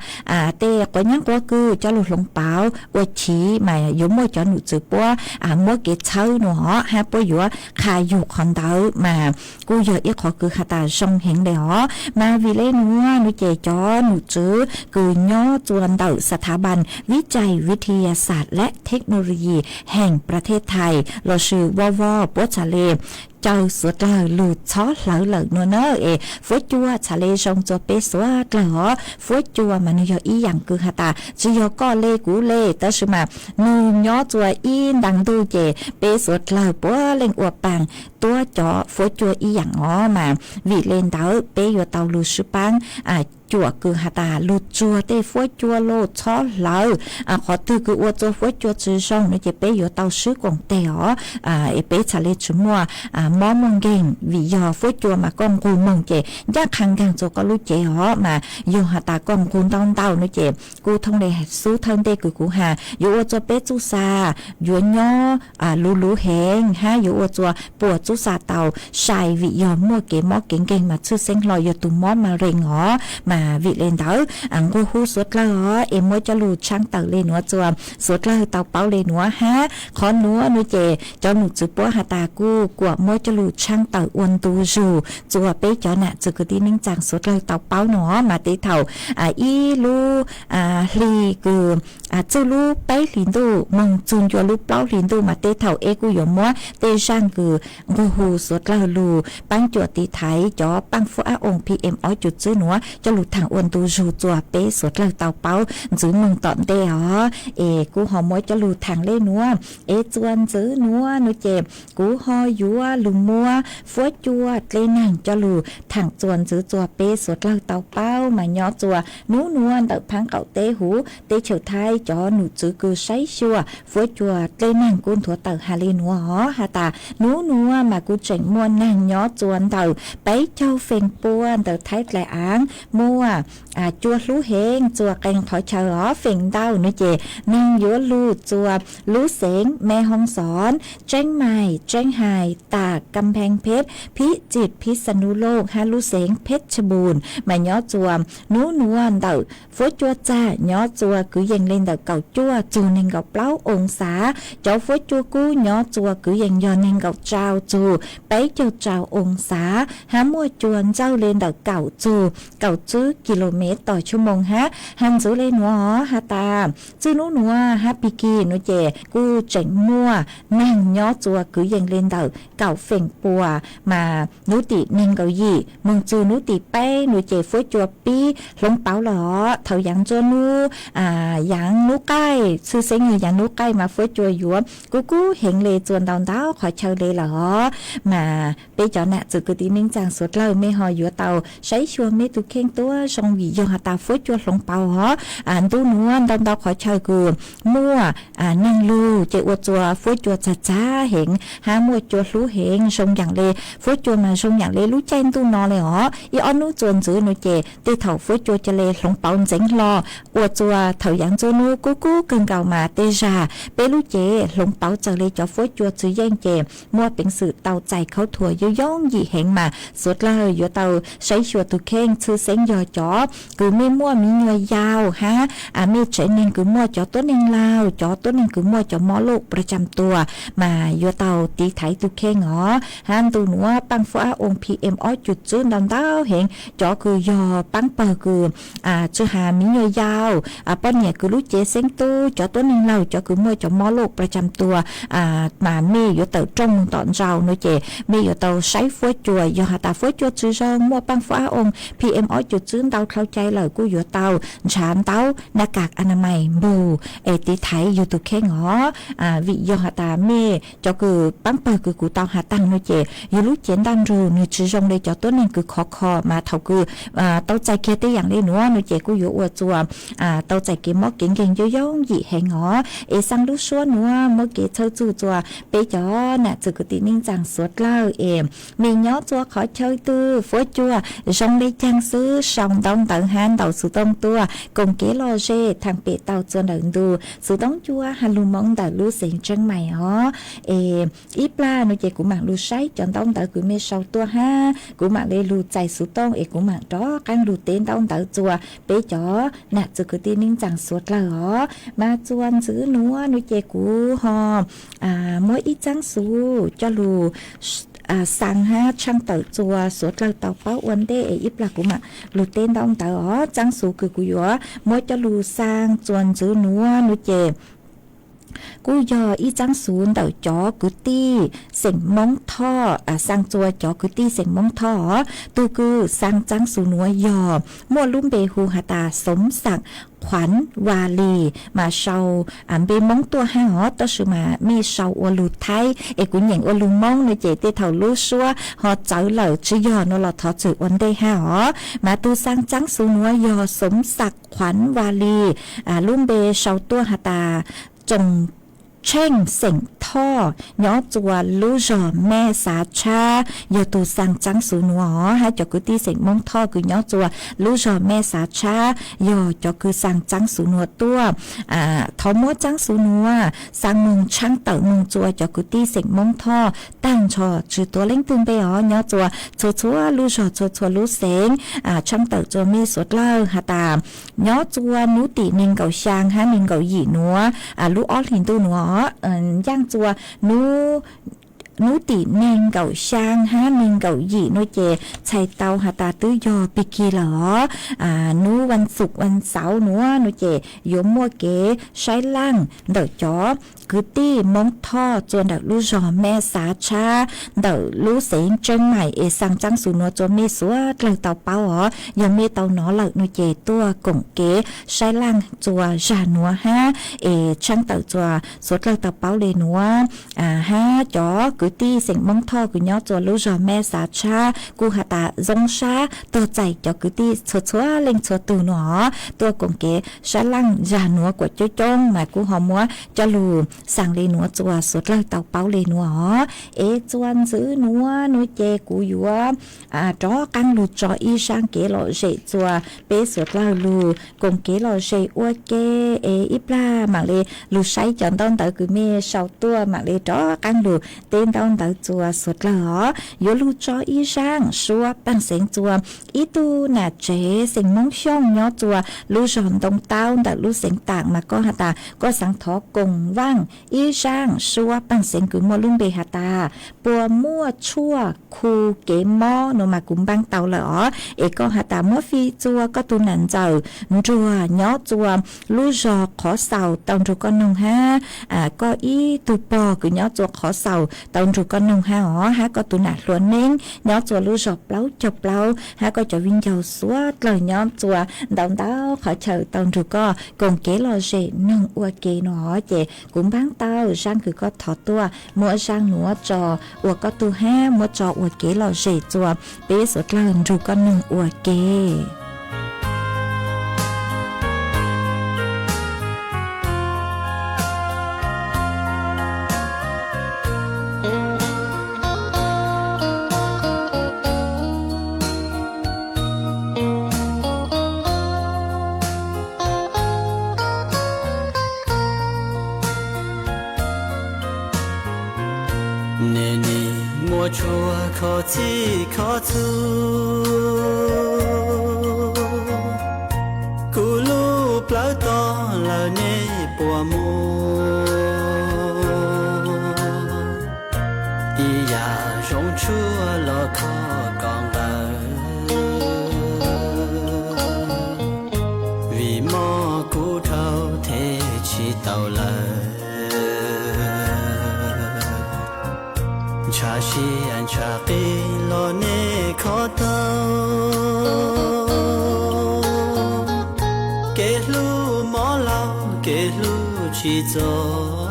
tej quav nyaab quav kws coj lug hloov pauv ua chiv, mas yuav muaj cov num tswv puab muab kev txhawb no hov hab puab yuav qha yug qhov ntawd, mas kuj yog ib qhov kws has tas zoo heev le hov. Mas vim le nuav no ces cov num tswv kws nyob txua ntawm Sas Tha Ban Vij Cai Vij Thi Ya Xas lab Thej Nau Loo Yis Heej Pla Thej Thais lossis Vo Vo puab txhad le caw suav dlawg lug txhob hlawv lawm nua na, es fuab cua txhad le zoo txua peb suav dlawg hov. Fuab cua mas nwg yog ib yaam kws has tas tsi yog koj le kuv le, tab sis mas nwg nyob txua ib ntaag ntug ces peb suav dlawg puav leej ua paag tuab cov fuab cua ib yaam os. Mas vim le ntawd peb yuav tau lug swb paab cuam kws has tas lug tsuag tej fuab cua lug txhob hlawv. Qhov twg kws ua txua fuab cua tsi zoo no ces peb yuav tau swb koom teg os, es peb txhad le tsi muaj mob muaj nkeeg, vim yog fuab cua mas koj nqug moog ces ncaj qha nkaag txua koj lub cev os. Mas yog has tas koj nqug ntau ntau no ces kuj thooj le xub thawj ntej kws kuv has, yuav ua txua peb txuj sa yuav nyob luv luv heev hab yuav ua txua puas txuj sa tau sai, vim yog muaj kev mob kev nkeeg mas tshwj xeeb hlo yog tug mob ma rees os. Mas vim le ntawd nqua hu suav dlawg os es muab coj lug tshaaj tawm le nuav txua suav dlawg tau paub le nuav hab. Qhov nuav nuav ces cov num tswv puab has tas kuj kuam muab coj lug tshaaj tawm ua ntu zug txua peb cov nam txwv kwv tij neej tsaa suav dlawg tau paub no mas tej thaum ib lub hli kws txug lub peb hlis ntuj moog txug ncua lub plaub hlis ntuj mas tej thaum eb kuj yuav muab tej zaaj kws nqua hu suav dlawg lug paab cuam tiv thaiv cov paaj fuab ab oo PM ob cum tswb nuav coj lug thaam ua ntu zug txua peb suav dlawg tau paub ntxiv moog tom ntej os. Es kuv ho muab coj lug thaam le nuav, es txua ntxiv nuav nuav ces kuv ho yuav lug muab fuab cua dlej naag coj lug thaam txua ntxiv txua peb suav dlawg tau paub mas nyob txua nub nuav ntawm phaab qaum teb huv teb chaws Thaib cov num tswv kws saib xyuas fuab cua dlej naag kuj nthuav tawm has le nuav os has tas nub nuav mas kuj tseem muaj naag nyob txua ntawm peb caug feem pua ntawm Thaib dlaim aav muaj cua hlub heev txua qee qhov chaw os. Feem ntau nuav ces naag yuav lug txua lub xeev Me Hoo Xon, Tseeb Maim, Tseeb Hais, Tas, Kam Pheej Pheb, Phib Txit, Phib Xa Nus Looj hab lub xeev Pheb Tshaj Npum mas nyob txua nub nuav ntawm fuab cua txag nyob txua kwv yees le ntawm kaum cuaj txug neeg nkaum plaub oo xav. Cov fuab cua kub nyob txua kwv yees yog neeg nkaum rau txug peb caug rau oo xav hab muaj cua ntsawj le ntawm kaum txug kaum tswb kis lus mev tom tshuaj moos hab. Has ntxiv le nuav os has tas txug nub nuav hab pig kig nuav ces kuj tseem muaj naag nyob txua kwv yees le ntawm kaum feem pua mas nub tim neeg nkaum yim moog txug nub tim peb nuav ces fuab cua pib hloov pauv lawm os. Thaum yaav ntsua nub, yaav nub qaij, tshwj xeeb yog yaav nub qaij mas fuab cua yuav kub kub heev le txua ntau ntau qhov chaw le lawm os. Mas peb cov nam txwv kwv tij neej tsaa suav dlawg mej ho yuav tau saib xyuas mej tug kheej tuab zoo vim yog has tas fuab cua hloov pauv os. Ntu nuav ntau ntau qhov chaw kws muaj naag lug ces ua txua fuab cua txag txag heev hab muaj cua hlub heev zoo yaam le fuab cua mas zoo yaam le lub caij ntuj no le os. Ib ob nub txua ntxiv nuav ces tej thaum fuab cua ca le hloov pauv ntxeev hlo ua txua thaum yaav ntsua nub kub kub kawg nkaus mas tej zag peb lub cev hloov pauv txawm le cov fuab cua txwv yeej ces muaj peev xwm tau txais khaub thuas yooj yooj yim heev mas suav dlawg yuav tau saib xyuas tug kheej tshwj xeeb yog cov kws mej muaj miv nyuas yau hab mej tsev neeg kws muaj cov tuab neeg laug, cov tuab neeg kws muaj cov mob loj pla tsam tua, mas yuav tau tiv thaiv tug kheej os. Hab ntu nuav paaj fuab ab oo P M ob cum tswb ntau ntau heev, cov kws yog paab pawg kws tsi has miv nyuas yau, poj niam kws lub cev xeeb tub, cov tuab neeg laug, cov kws muaj cov mob loj pla tsam tua, mas mej yuav tawm rooj moog tom ntau no ces mej yuav tau saib fuab cua. Yog has tas fuab cua tsi zoo, muaj paaj fuab ab oo P M ob cum tswb ntau dlhau cai lawm kuj yuav tau nrhav ntaub na kas a na mais npug es tiv thaiv yug tug kheej os. Vim yog has tas mej cov kws paab pawg kws kuv tau has taag no ces yug lub cev ntaj nrug nwg tsi zoo le cov tuab neeg kws khov kho, mas thaum kws tau txais kiag tej yaam le nuav no ces kuj yuav ua txug tau txais kev mob kev nkeeg yooj yooj yim heev os. Es xaa lub suab nuav muab kev txhawb txug txug peb cov nam txwv kwv tij neej tsaa suav dlawg es mej nyob txug qhov chaw twg, fuab cua zoo le caag xwb sau ntaub ntawv hab ntaus xuv tooj tuaj koom kev lom zem thaam pem tau txug ntawm ntu xuv tooj cua has lug Moob ntawm lub xeev Tseeb Mais os. Es ib plag no ces kuv maam lug saib cov ntaub ntawv kws mej sau tuaj hab kuv maam le lug txais xuv tooj es kuv maam rov qaab lug teb ntaub ntawv txug peb cov nam txwv kwv tij neej tsaa suav dlawg os. Mas txuas ntxiv nuav no ces kuv ho muab ib txaab xuv coj lug xaa hab tshaaj tawm txug suav dlawg tau paub ua ntej es ib plag kuv maam lug teb ntaub ntawv os. Txaab xuv kws kuv yuav muab coj lug xaa txuas ntxiv nuav no ces kuj yog ib txaab xuv ntawm cov kwv tij xeem Moob Thoj, xaa txug cov kwv tij xeem Moob Thoj os. Tug kws xaa txaab xuv nuav yog muaj lub npe hu has tas Xov Xaam Qhuav Vaj Lis, mas sau npe Moob tuaj hab os, tab sis mas mej sau ua lug Thaib es kuv nyeem ua lug Moob no ces tej thaum lub suab ho txawv lawm tsi yog no los thov txim ua ntej hab os. Mas tug xaa txaab xuv nuav yog Xov Xaam Qhuav Vaj Lis, lub npe sau tuaj has tas Tsoom Tsheej xeem Thoj nyob txug lub zog Mej Xav Tshab yog tug xaa txaab xuv nuav os. Hab cov kwv tij xeem Moob Thoj kws nyob txug lub zog Mej Xav Tshab yog cov kws xaa txaab xuv nuav tuaj. Thov muab txaab xuv nuav xaa moog tshaaj tawm moog txug cov kwv tij xeem Moob Thoj taag nrho tsi tuav leej twg npe os, nyob txug txhua txhua lub zog txhua txhua lub xeev, tshaaj tawm txug mej suav dlawg has tas nyob txug nub tim neeg nkaum xyaa hab neeg nkaum yim nuav, lub ob hlis ntuj nuav, yaaj txug nub tim neeg nkaum xyaa hab neeg nkaum yim nuav ces txhais tau has tas twb yog pig kig lawm os. Nub vaj xuv vaj xauv nuav no ces yuav muaj kev saib laaj ntawm cov kwv tij Moob Thoj txug ntawm lub zog Mej Xav Tshab ntawm lub xeev Tseeb Mais es xaa txaab xuv nuav txug mej suav dlawg tau paub os. Yog mej tau nov lawm no ces tuaj koom kev saib laaj txug zag nuav hab es tshaaj tawm txug suav dlawg tau paub le nuav. Hab cov kwv tij xeem Moob Thoj kws nyob txug lub zog Mej Xav Tshab kuj has tas zoo sab tuag txais cov kwv tij txhua txhua leej txhua tug nuav os, tuaj koom kev saib laaj zag nuav kuas coob coob mas kuj ho muab coj lug xaa le nuav txug suav dlawg tau paub le nuav os. Es txuas ntxiv nuav nuav ces kuv yuav rov qaab lug tso ib zaaj kev lom zem txug peb suav dlawg lug koom kev lom zem ua ke. Es ib plag maam le lug saib cov ntaub ntawv kws mej sau tuaj, maam le rov qaab lug teb ntaub ntawv txug suav dlawg os. Yuav lug tso ib zaaj suab paaj xeev txug ib tug nam tsev xeem Moob Xyooj nyob txug lub zog Ntoo Taub ntawm lub xeev Taam mas koj has tas koj xaav thov koom vaaj ib zaaj suab paaj xeev kws muaj lub npe has tas puas muaj tshuaj khu kev mob no mas kuv npaab tau lawm os. Es koj has tas muab fij txug koj tug nam ntxawm Nruag nyob txug lub zog Qhov Xaus tau nrug koj noog hab koj ib tug pog kws nyob txug Qhov Xaus tau nrug koj noog hab os, hab koj tug nam hluas neeb nyob txug lub zog Plaub Caug Plaub hab koj cov viv ncaus suav dlawg nyob txug ntau ntau qhov chaw tau nrug koj koom kev lom zem noog ua ke no ces kuv npaab tau zaaj kws koj thov tuaj, muab zaaj nuav tso ua koj tug hab muab tso ua kev lom zem txug peb suav dlawg nrug koj noog ua ke. Neb nim muaj tshua khov txhij khov txhua Ua muaj ib yam zoo tshuaj los kho kom nqawm, vim mob kuv dhau them tsis tau lawm. Ntshav siab ntshav qis los nej kho tau, kev hlub mob laug kev hlub tsis txog.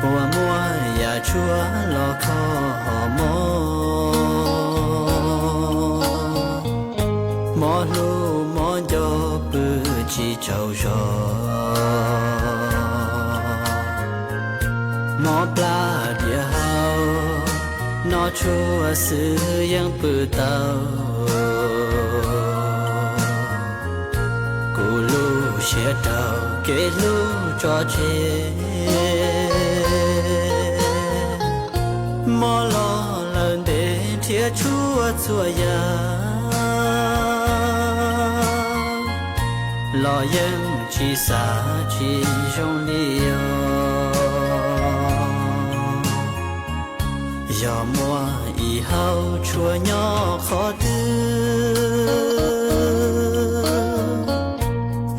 Ua muaj yam tshuaj los kho hom mob, mob hlub mob nco pw tsis tsaug zog. Mob plab diav hau, noj tshuaj xwb yeej pw tau. Kuv lub siab rau kev hlub tso tseg, mob los lawm ntev nrhiav tshuaj txhua yam, los yeej tsis xav tsis zoo li os. Yog muaj ib hau tshuaj nyob qhov twg,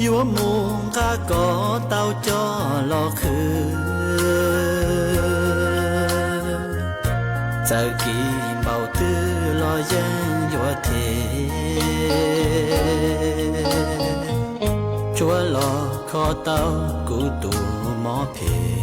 yuav mus nqa kom tau coj los qhwv. Txawm kis npaum twg los yeej yuav them, tsuav los kho tau kuv tus mob phem.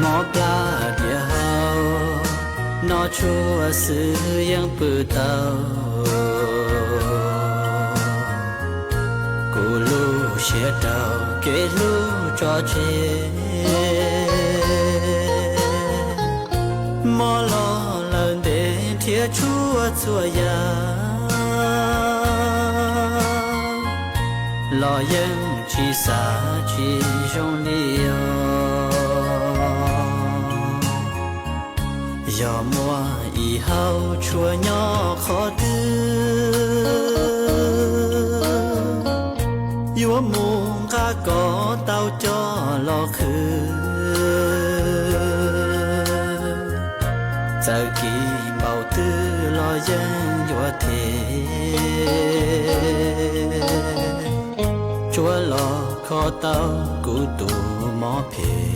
Mob plab diav hau, noj tshuaj xwb yeej pw tau. Kuv lub siab rau kev hlub tso tseg, mob los lawm ntev nrhiav tshuaj txhua yam, los yeej tsis xav tsis zoo li os. Yog muaj ib hau tshuaj nyob qhov twg, yuav mus nqa kom tau coj los qhwv. Txawm kis npaum twg los yeej yuav them, tsuav los kho tau kuv tus mob phem.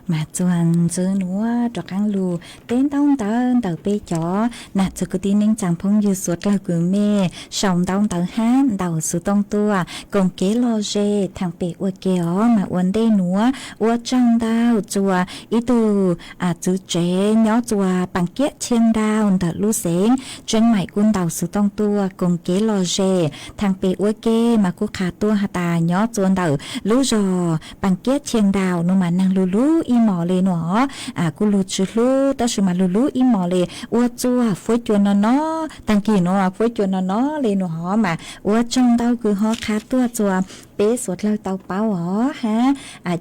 Mas txuas ntxiv nuav rov qaab lug teb ntaub ntawv ntawm peb cov nam txiv kwv tij neej tsaa phooj ywg suav dlawg kws mej sau ntaub ntawv hab ntaus xuv tooj tuaj koom kev lom zem thaam pem ua ke os. Mas ua ntej nuav ua tsaug ntau txuas ib tug txiv tsev nyob txuas Paas Kiab Chia Nrau ntawm lub xeev Tseeb Maim kuj ntaus xuv tooj tuaj koom kev lom zem thaam pem ua ke, mas kuj qha tuaj has tas nyob txuas ntawm lub zog Paas Kiab Chia Nrau nuav mas neeg lug lug ib mos le nuav os, kuj lug tsi hlub tab sis mas lug lug ib mos le, ua txuas fuab cua no no, taag kis nuav fuab cua no no le nuav os. Mas ua tsaug ntau kws ho qha tuaj txuas peb suav dlawg tau paub os hab.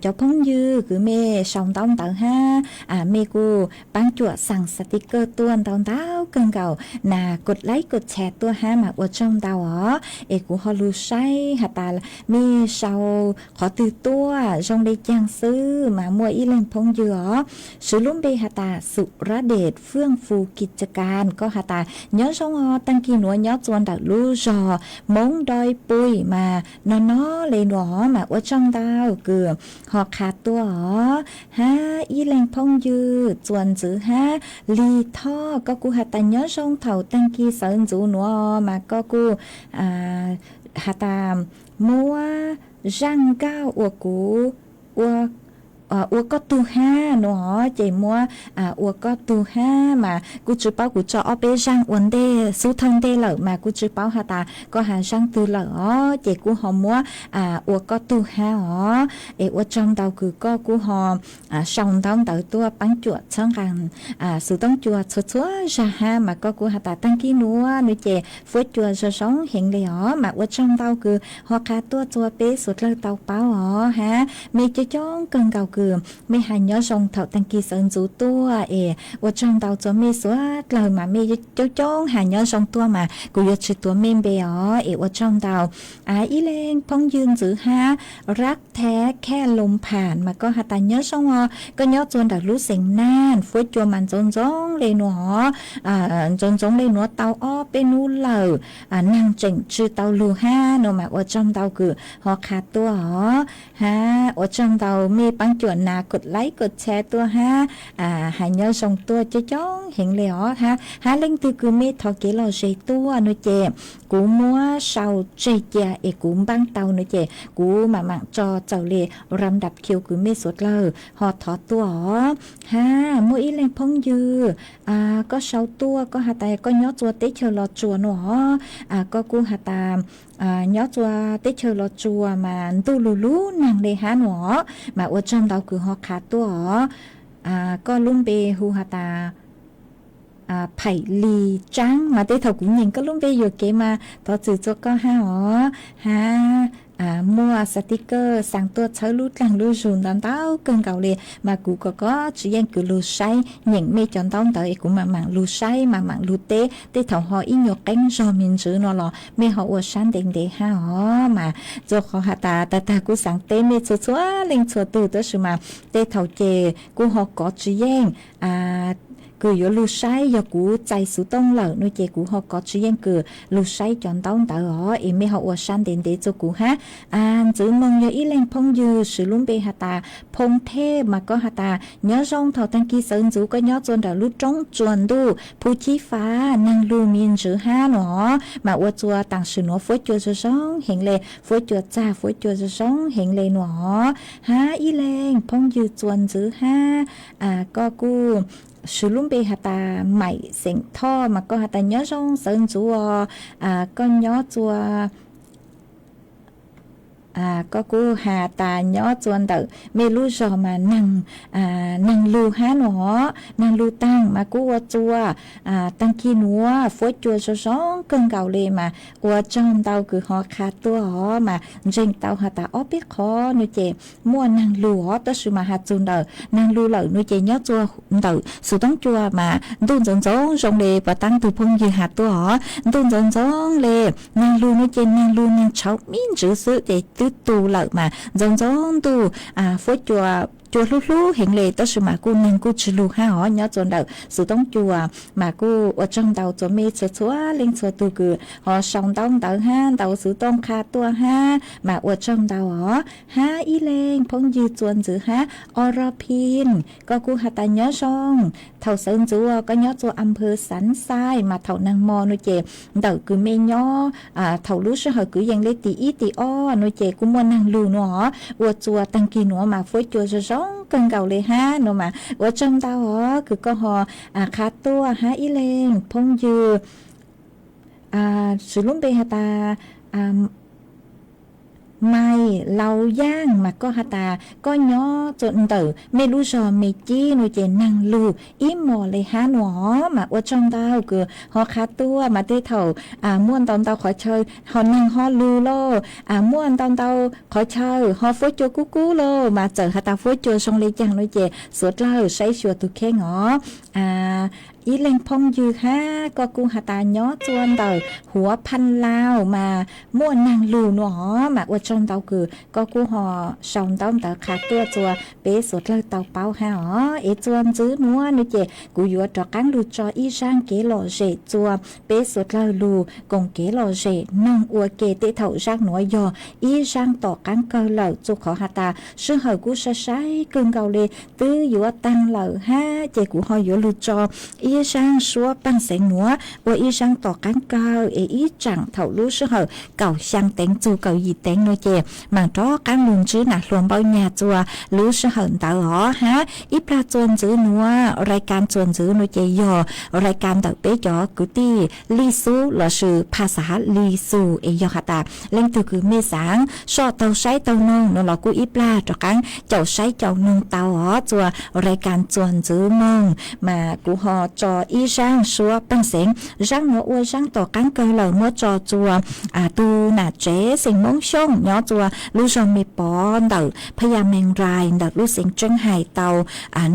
Cov phooj ywg kws mej sau ntaub ntawv hab mej kuj paab cuam xaa xav ti kawg tuaj ntau ntau kawg nkaus na, kod laib kod tshare tuaj hab mas ua tsaug ntau os. Es kuv ho lug saib has tas mej sau qhov twg tuaj zoo le caag xwb mas muaj ib leeg phooj ywg os, swv lub npe has tas Xu Rab Dej Fwj Fus Kis Ca Kas, koj has tas nyob zoo os, taag kis nuav nyob txua ntawm lub zog Moob Doj Pui mas no no le nuav mas ua tsaug ntau kws ho qha tuaj os. Hab ib leeg phooj ywg Txuas Ntxwv hab Lig Thoj, koj kuj has tas nyob zoo thaum taag kis sawv ntxuv nuav mas koj kuj has tas muab zaaj nkauj ua kuv ua koj tug hab nuav, ces muab ua koj tug hab mas kuj tsi paub, kuv tso ob peb zaaj ua ntej xub thawj ntej lawm mas kuj tsi paub has tas koj has zaaj twg lawm os, ces kuj ho muab ua koj tug hab os. Es ua tsaug ntau kws koj kuj ho sau ntaub ntawv tuaj paab cuam txhawb nqaa Xu Toob Cua txhua txhua zag hab mas koj kuj has tas taag kis nuav nuav ces fuab cua zoo zoo heev le os, mas ua tsaug ntau kws ho qha tuaj txua peb suav dlawg tau paub os hab. Mej coob coob kawg nkaus kws mej has nyob zoo thaum taag kis sawv ntxuv tuaj es ua tsaug ntau txua mej suav dlawg mas mej coob coob has nyob zoo tuaj mas kuv yuav tsi tuav mej npe os es ua tsaug ntau. Ib leeg phooj ywg Ntxwv hab Rab Thab Khaj Loo Pham mas koj has tas nyob zoo os, koj nyob txua ntawm lub xeev Naj, fuab cua mas ntxoov ntxoov le nuav os, ntxoov ntxoov le nuav tau ob peb nub lawm, naag tseem tsi tau lug hab nuav mas ua tsaug ntau kws ho qha tuaj os hab. Ua tsaug ntau mej paab cuam na kod laib kod tshare tuaj hab has nyob zoo tuaj coob coob heev le os hab. Hab leej twg kws mej thov kev lom zem tuaj nuav ces kuv muab sau tseg cia es kuv npaab tau nuav ces kuv maam maam tso txawm le ram dap khiu kws mej suav dlawg ho thov tuaj os hab. Muaj ib leeg phooj ywg koj sau tuaj, koj has tas koj nyob txua teb chaws Los Tsuas nuav os, koj kuj has tas nyob txua teb chaws Los Tsuas mas ntuj lug lug naag le hab nuav os, mas ua tsaug ntau kws ho qha tuaj os. Koj lub npe hu has tas Phaim Lis Tsaab mas tej thaum kuv nyeem koj lub npe yuam kev mas thov txim txua koj hab os hab. Muaj xav ti kawg xaa tuaj txhawb lub dlaag lub zug ntau ntau kawg nkaus le, mas kuv kom koj tsi yeej kws lug saib nyeem mej cov ntaub ntawv es kuv maam maam lug saib maam maam lug teb, tej thaum ho ib nyuas qeeb zog me ntsis no los mej ho ua sab ntev ntev hab os. Mas txua qhov has tas tag tag kuj xaav teb mej txhua txhua leej txhua tug tab sis mas tej thaum ces kuj ho kov tsi yeej kws yuav lug saib, yog kuv txais xuv tooj lawm nuav ces kuv ho kov tsi yeej kws lug saib cov ntaub ntawv os es mej ho ua sab ntev ntev txua kuv hab. Ntxwv Moog yog ib leeg phooj ywg swv lub npe has tas Phoo Thej mas koj has tas nyob zoo thaum taag kis sawv ntxuv koj nyob txua ntawm lub roob tsua ntuj Phu Chib Fab, naag lug me ntsis hab nuav os, mas ua txua taam sim nuav fuab cua zoo zoo heev le, fuab cua txag fuab cua zoo zoo heev le nuav os hab. Ib leeg phooj ywg Txuas Ntxwv hab koj kuj swv lub npe has tas Maim Xeem Thoj mas koj has tas nyob zoo sawv ntxuv os, koj nyob txua koj kuj has tas nyob txua ntawm mej lub zog mas naag lug hab nuav os, naag lug taag mas kuj ua txua taag kis nuav fuab cua zoo zoo kawg nkaus le mas ua tsaug ntau kws ho qha tuaj os. Mas ntseeg tau has tas ob peb qhov nuav ces muaj naag lug os, tab sis mas has txug ntawm naag lug lawm nuav ces nyob txua ntawm xuv toob cua mas ntuj ntxoov ntxoov zoo le puas taab tug phooj ywg has tuaj os, ntuj ntxoov ntxoov le. Naag lug nuav ces naag lug naag tshauv me ntsis xwb ces twb tu lawm mas ntxoov ntxoov ntuj, fuab cua, cua hlub hlub heev le tab sis mas kuj naag kuj tsi lug hab os. Nyob txua ntawm xuv toob cua mas kuj ua tsaug ntau txua mej txhua txhua leej txhua tug kws ho sau ntaub ntawv hab ntau xuv tooj qha tuaj hab mas ua tsaug ntau os. Hab ib leeg phooj ywg Txuas Ntxwv hab Oro Pin, koj kuj has tas nyob zoo thaum sawv ntxuv koj nyob txua a pha Xav Xais mas thaum naag mo nuav ces ntawm kws mej nyob thaum lub sij hawm kwv yees le tim ib tim ob nuav ces kuj muaj naag lug nuav os, ua txua taag kis nuav mas fuab cua zoo zoo kawg nkaus le hab nuav mas ua tsaug ntau os kws koj ho qha tuaj hab ib leeg phooj ywg swv lub npe has tas Maiv Laus Yaaj mas koj has tas koj nyob txua ntawm mej lub zog Me Cib nuav ces naag lug ib mos le hab nuav os, mas ua tsaug ntau kws ho qha tuaj mas tej thaum muaj ntau ntau qhov chaw ho neeg ho lug lauj, muaj ntau ntau qhov chaw ho fuab cua kub kub lauj, mas txawm has tas fuab cua zoo le caag nuav ces suav dlawg saib xyuas tug kheej os. Ib leeg phooj ywg hab koj kuj has tas nyob txua ntawm Huav Phan Lauj mas muaj naag lug nuav os, mas ua tsaug ntau kws koj kuj ho sau ntaub ntawv qha tuaj txua peb suav dlawg tau paub hab os. Es txua ntxwv nuav nuav ces kuv yuav rov qaab lug tso ib zaaj kev lom zem txua peb suav dlawg lug koom kev lom zem noog ua ke. Tej thaum zaaj nuav yog ib zaaj tom qaab kawg lawm, txug qhov has tas sij hawm kuj sai sai kawg nkaus le, twb yuav taag lawm hab ces kuv ho yuav lug tso ib zaaj suab paaj xeev nuav ua ib zaaj tom qaab kawg es ib tsaam thaum lub sij hawm kaum xyaa teev txug kaum yim teev nuav ces maam rov qaab lug ntsib nam hluas Npauj Nyag txua lub sij hawm ntawd os hab. Ib plag txua ntxwv nuav, rai kas txua ntxwv nuav ces yog rai kas ntawm peb cov kwv tij Lij Xub lossis phas xav Lij Xus, es yog has tas leej twg kws mej xaav soj taug saib taug noog nuav los kuj ib plag rov qaab caum saib caum noog tau os. Txua rai kas txua ntxwv moog mas kuv ho tso ib zaaj suab paaj xeev. Zaaj nuav ua zaaj tom qaab kawg lawm, muab tso txua tug nam tsev xeem Moob Xyooj nyob txua lub zog Me Pov ntawm Phab Yaj Meej Rais ntawm lub xeev Tseeb Hais tau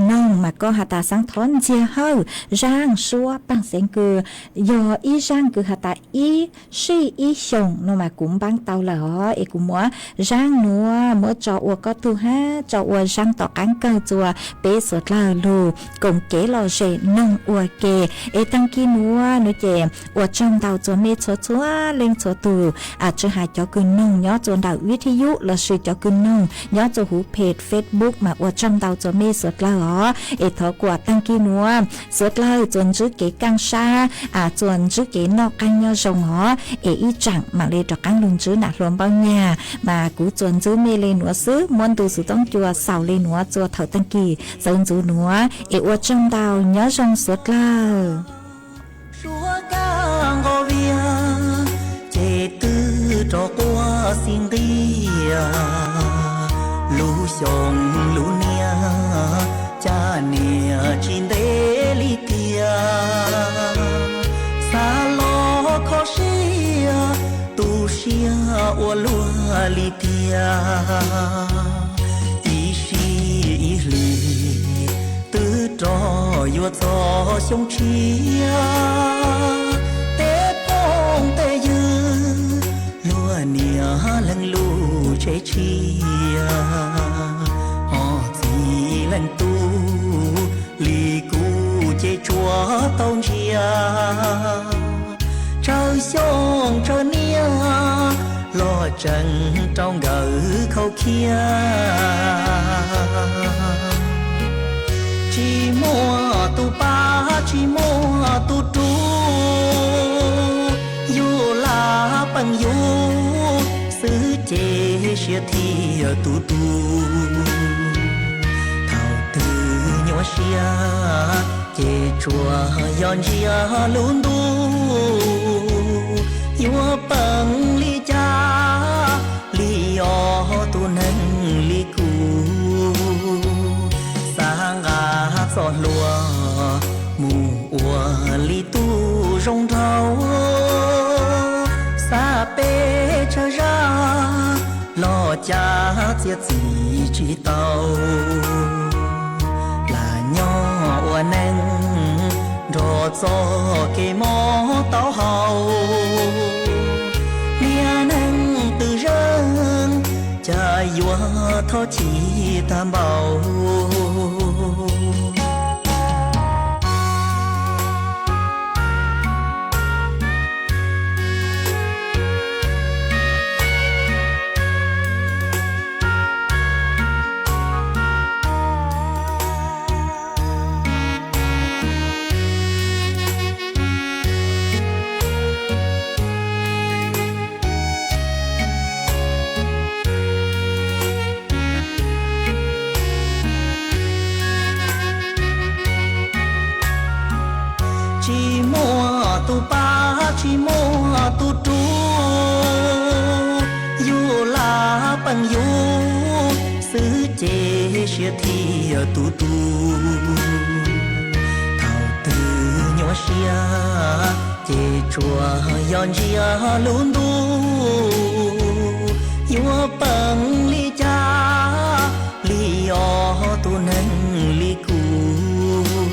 noog, mas koj has tas xaav thov ntxiag hawj zaaj suab paaj xeev kws yog ib zaaj kws has tas ib sij ib xyoos nuav mas kuv npaab tau lawm os. Es kuv muab zaaj nuav muab tso ua koj tug hab tso ua zaaj tom qaab kawg txua peb suav dlawg lug koom kev lom zem noog ua ke. Es taag kis nuav nuav ces ua tsaug ntau txua mej txhua txhua leej txhua tug, tsi has cov kws noog nyob txua ntawm vij thi yub lossis cov kws noog nyob txua huv phem Facebook mas ua tsaug ntau txua mej suav dlawg os. Es thov kuas taag kis nuav suav dlawg txua ntsib kev kaaj sab, txua ntsib kev noj qaab nyob zoo os. Es ib tsaam maam le rov qaab lug ntsib nam hluas Npauj Nyag, mas kuv txua ntsib mej le nuav xwb, muab ntu xuv toob cua xaus le nuav txua thaum taag kis txawv ntxuv nuav. Es ua tsaug ntau, nyob zoo suav dlawg. Suav kaj nqos vias ces twb rov quaj xis nqias, lub xyoo lub niaj caj niam tsis ntev li tiag, xav los kho siab tu siab ua luaj li tiag. Ib sij ib hlis twb rov yuav txog xyoo tshiab, tej phooj tej ywg luag niam leej lub tsev tshiab, ho txiv leej tub li kuv ces tsuas tau ntsia. Tsawg xyoo tsawg niaj los tseem rau nkawd khaub khiab. Tsis muaj tus pab tsis muaj tus rub, yus laj peem yus xwb ces siab thiaj tu tu. Thaum twg nyuaj siab ces tsuas yog ntsia lub ntuj, yuav peem li cas li os tus neeg li kuv. Xav nqa txoj hlua mus ua li tub zoo nraug, xav peb tsawg zaj los cas txiav txim tsis tau. Lam nyob ua neej nrog txoj kev mob taub hau, niag neeg twb zeeg cas yuav thov chim tag npaum. Tsis muaj tus pab tsis muaj tus rub, yus laj Teej yus xwb ces siab thiaj tus tus. Thaum twg nyuaj siab ces tsuas yog ntsia lub ntuj. Yuav peem li cas li os tus neeg li kuv?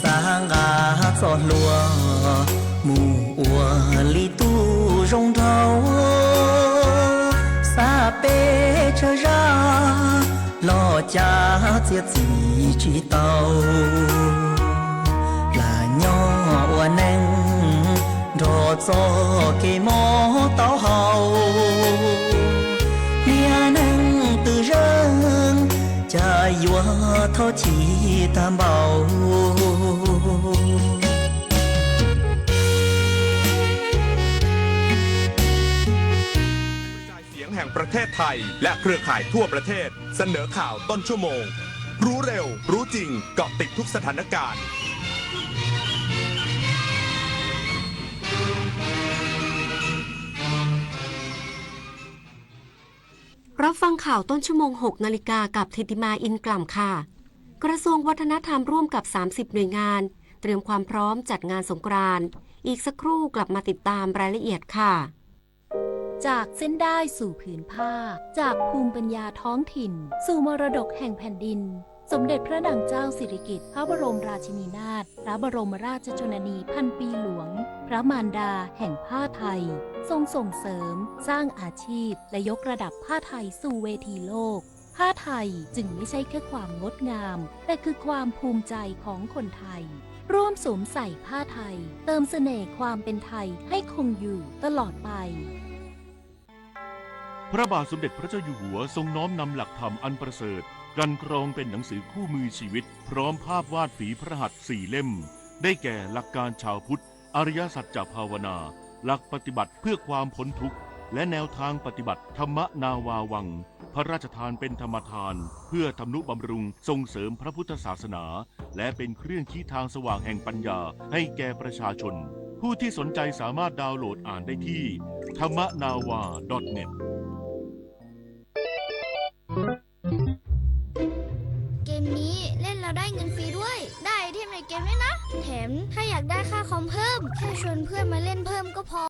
Xav nqa txoj hlua mus ua li tub zoo nraug, xav peb tsawg zaj los cas txiav txim tsis tau. Lam nyob ua neej nrog txoj kev mob taub hau, niaj neej twb zeeg cas yuav thauj chim tag npaum. เสียงแห่งประเทศไทย และเครือข่ายทั่วประเทศ เสนอข่าวต้นชั่วโมง รู้เร็ว รู้จริง เกาะติดทุกสถานการณ์ รับฟังข่าวต้นชั่วโมง หกนาฬิกา กับธิติมา อินกล่ำ ค่ะ กระทรวงวัฒนธรรมร่วมกับ สามสิบ หน่วยงาน เตรียมความพร้อมจัดงานสงกรานต์ อีกสักครู่กลับมาติดตามรายละเอียดค่ะ จากเส้นด้ายสู่ผืนผ้า จากภูมิปัญญาท้องถิ่น สู่มรดกแห่งแผ่นดิน สมเด็จพระนางเจ้าสิริกิติ์ พระบรมราชินีนาถ พระบรมราชชนนีพันปีหลวง พระมารดาแห่งผ้าไทย ทรงส่งเสริม สร้างอาชีพ และยกระดับผ้าไทยสู่เวทีโลก ผ้าไทยจึงไม่ใช่แค่ความงดงาม แต่คือความภูมิใจของคนไทย ร่วมสวมใส่ผ้าไทย เติมเสน่ห์ความเป็นไทยให้คงอยู่ตลอดไป พระบาทสมเด็จพระเจ้าอยู่หัวทรงน้อมนำหลักธรรมอันประเสริฐ กลั่นกรองเป็นหนังสือคู่มือชีวิต พร้อมภาพวาดฝีพระหัตถ์สี่เล่ม ได้แก่หลักการชาวพุทธ อริยสัจจะภาวนา หลักปฏิบัติเพื่อความพ้นทุกข์ และแนวทางปฏิบัติ ธรรมนาวาวัง พระราชทานเป็นธรรมทาน เพื่อทำนุบำรุงส่งเสริมพระพุทธศาสนา และเป็นเครื่องชี้ทางสว่างแห่งปัญญาให้แก่ประชาชน ผู้ที่สนใจสามารถดาวน์โหลดอ่านได้ที่ ธรรมนาวา ดอทเน็ต เกมนี้เล่นแล้วได้เงินฟรีด้วย ได้ไอเทมในเกมด้วยนะ แถมถ้าอยากได้ค่าคอมเพิ่ม แค่ชวนเพื่อนมาเล่นเพิ่มก็พอ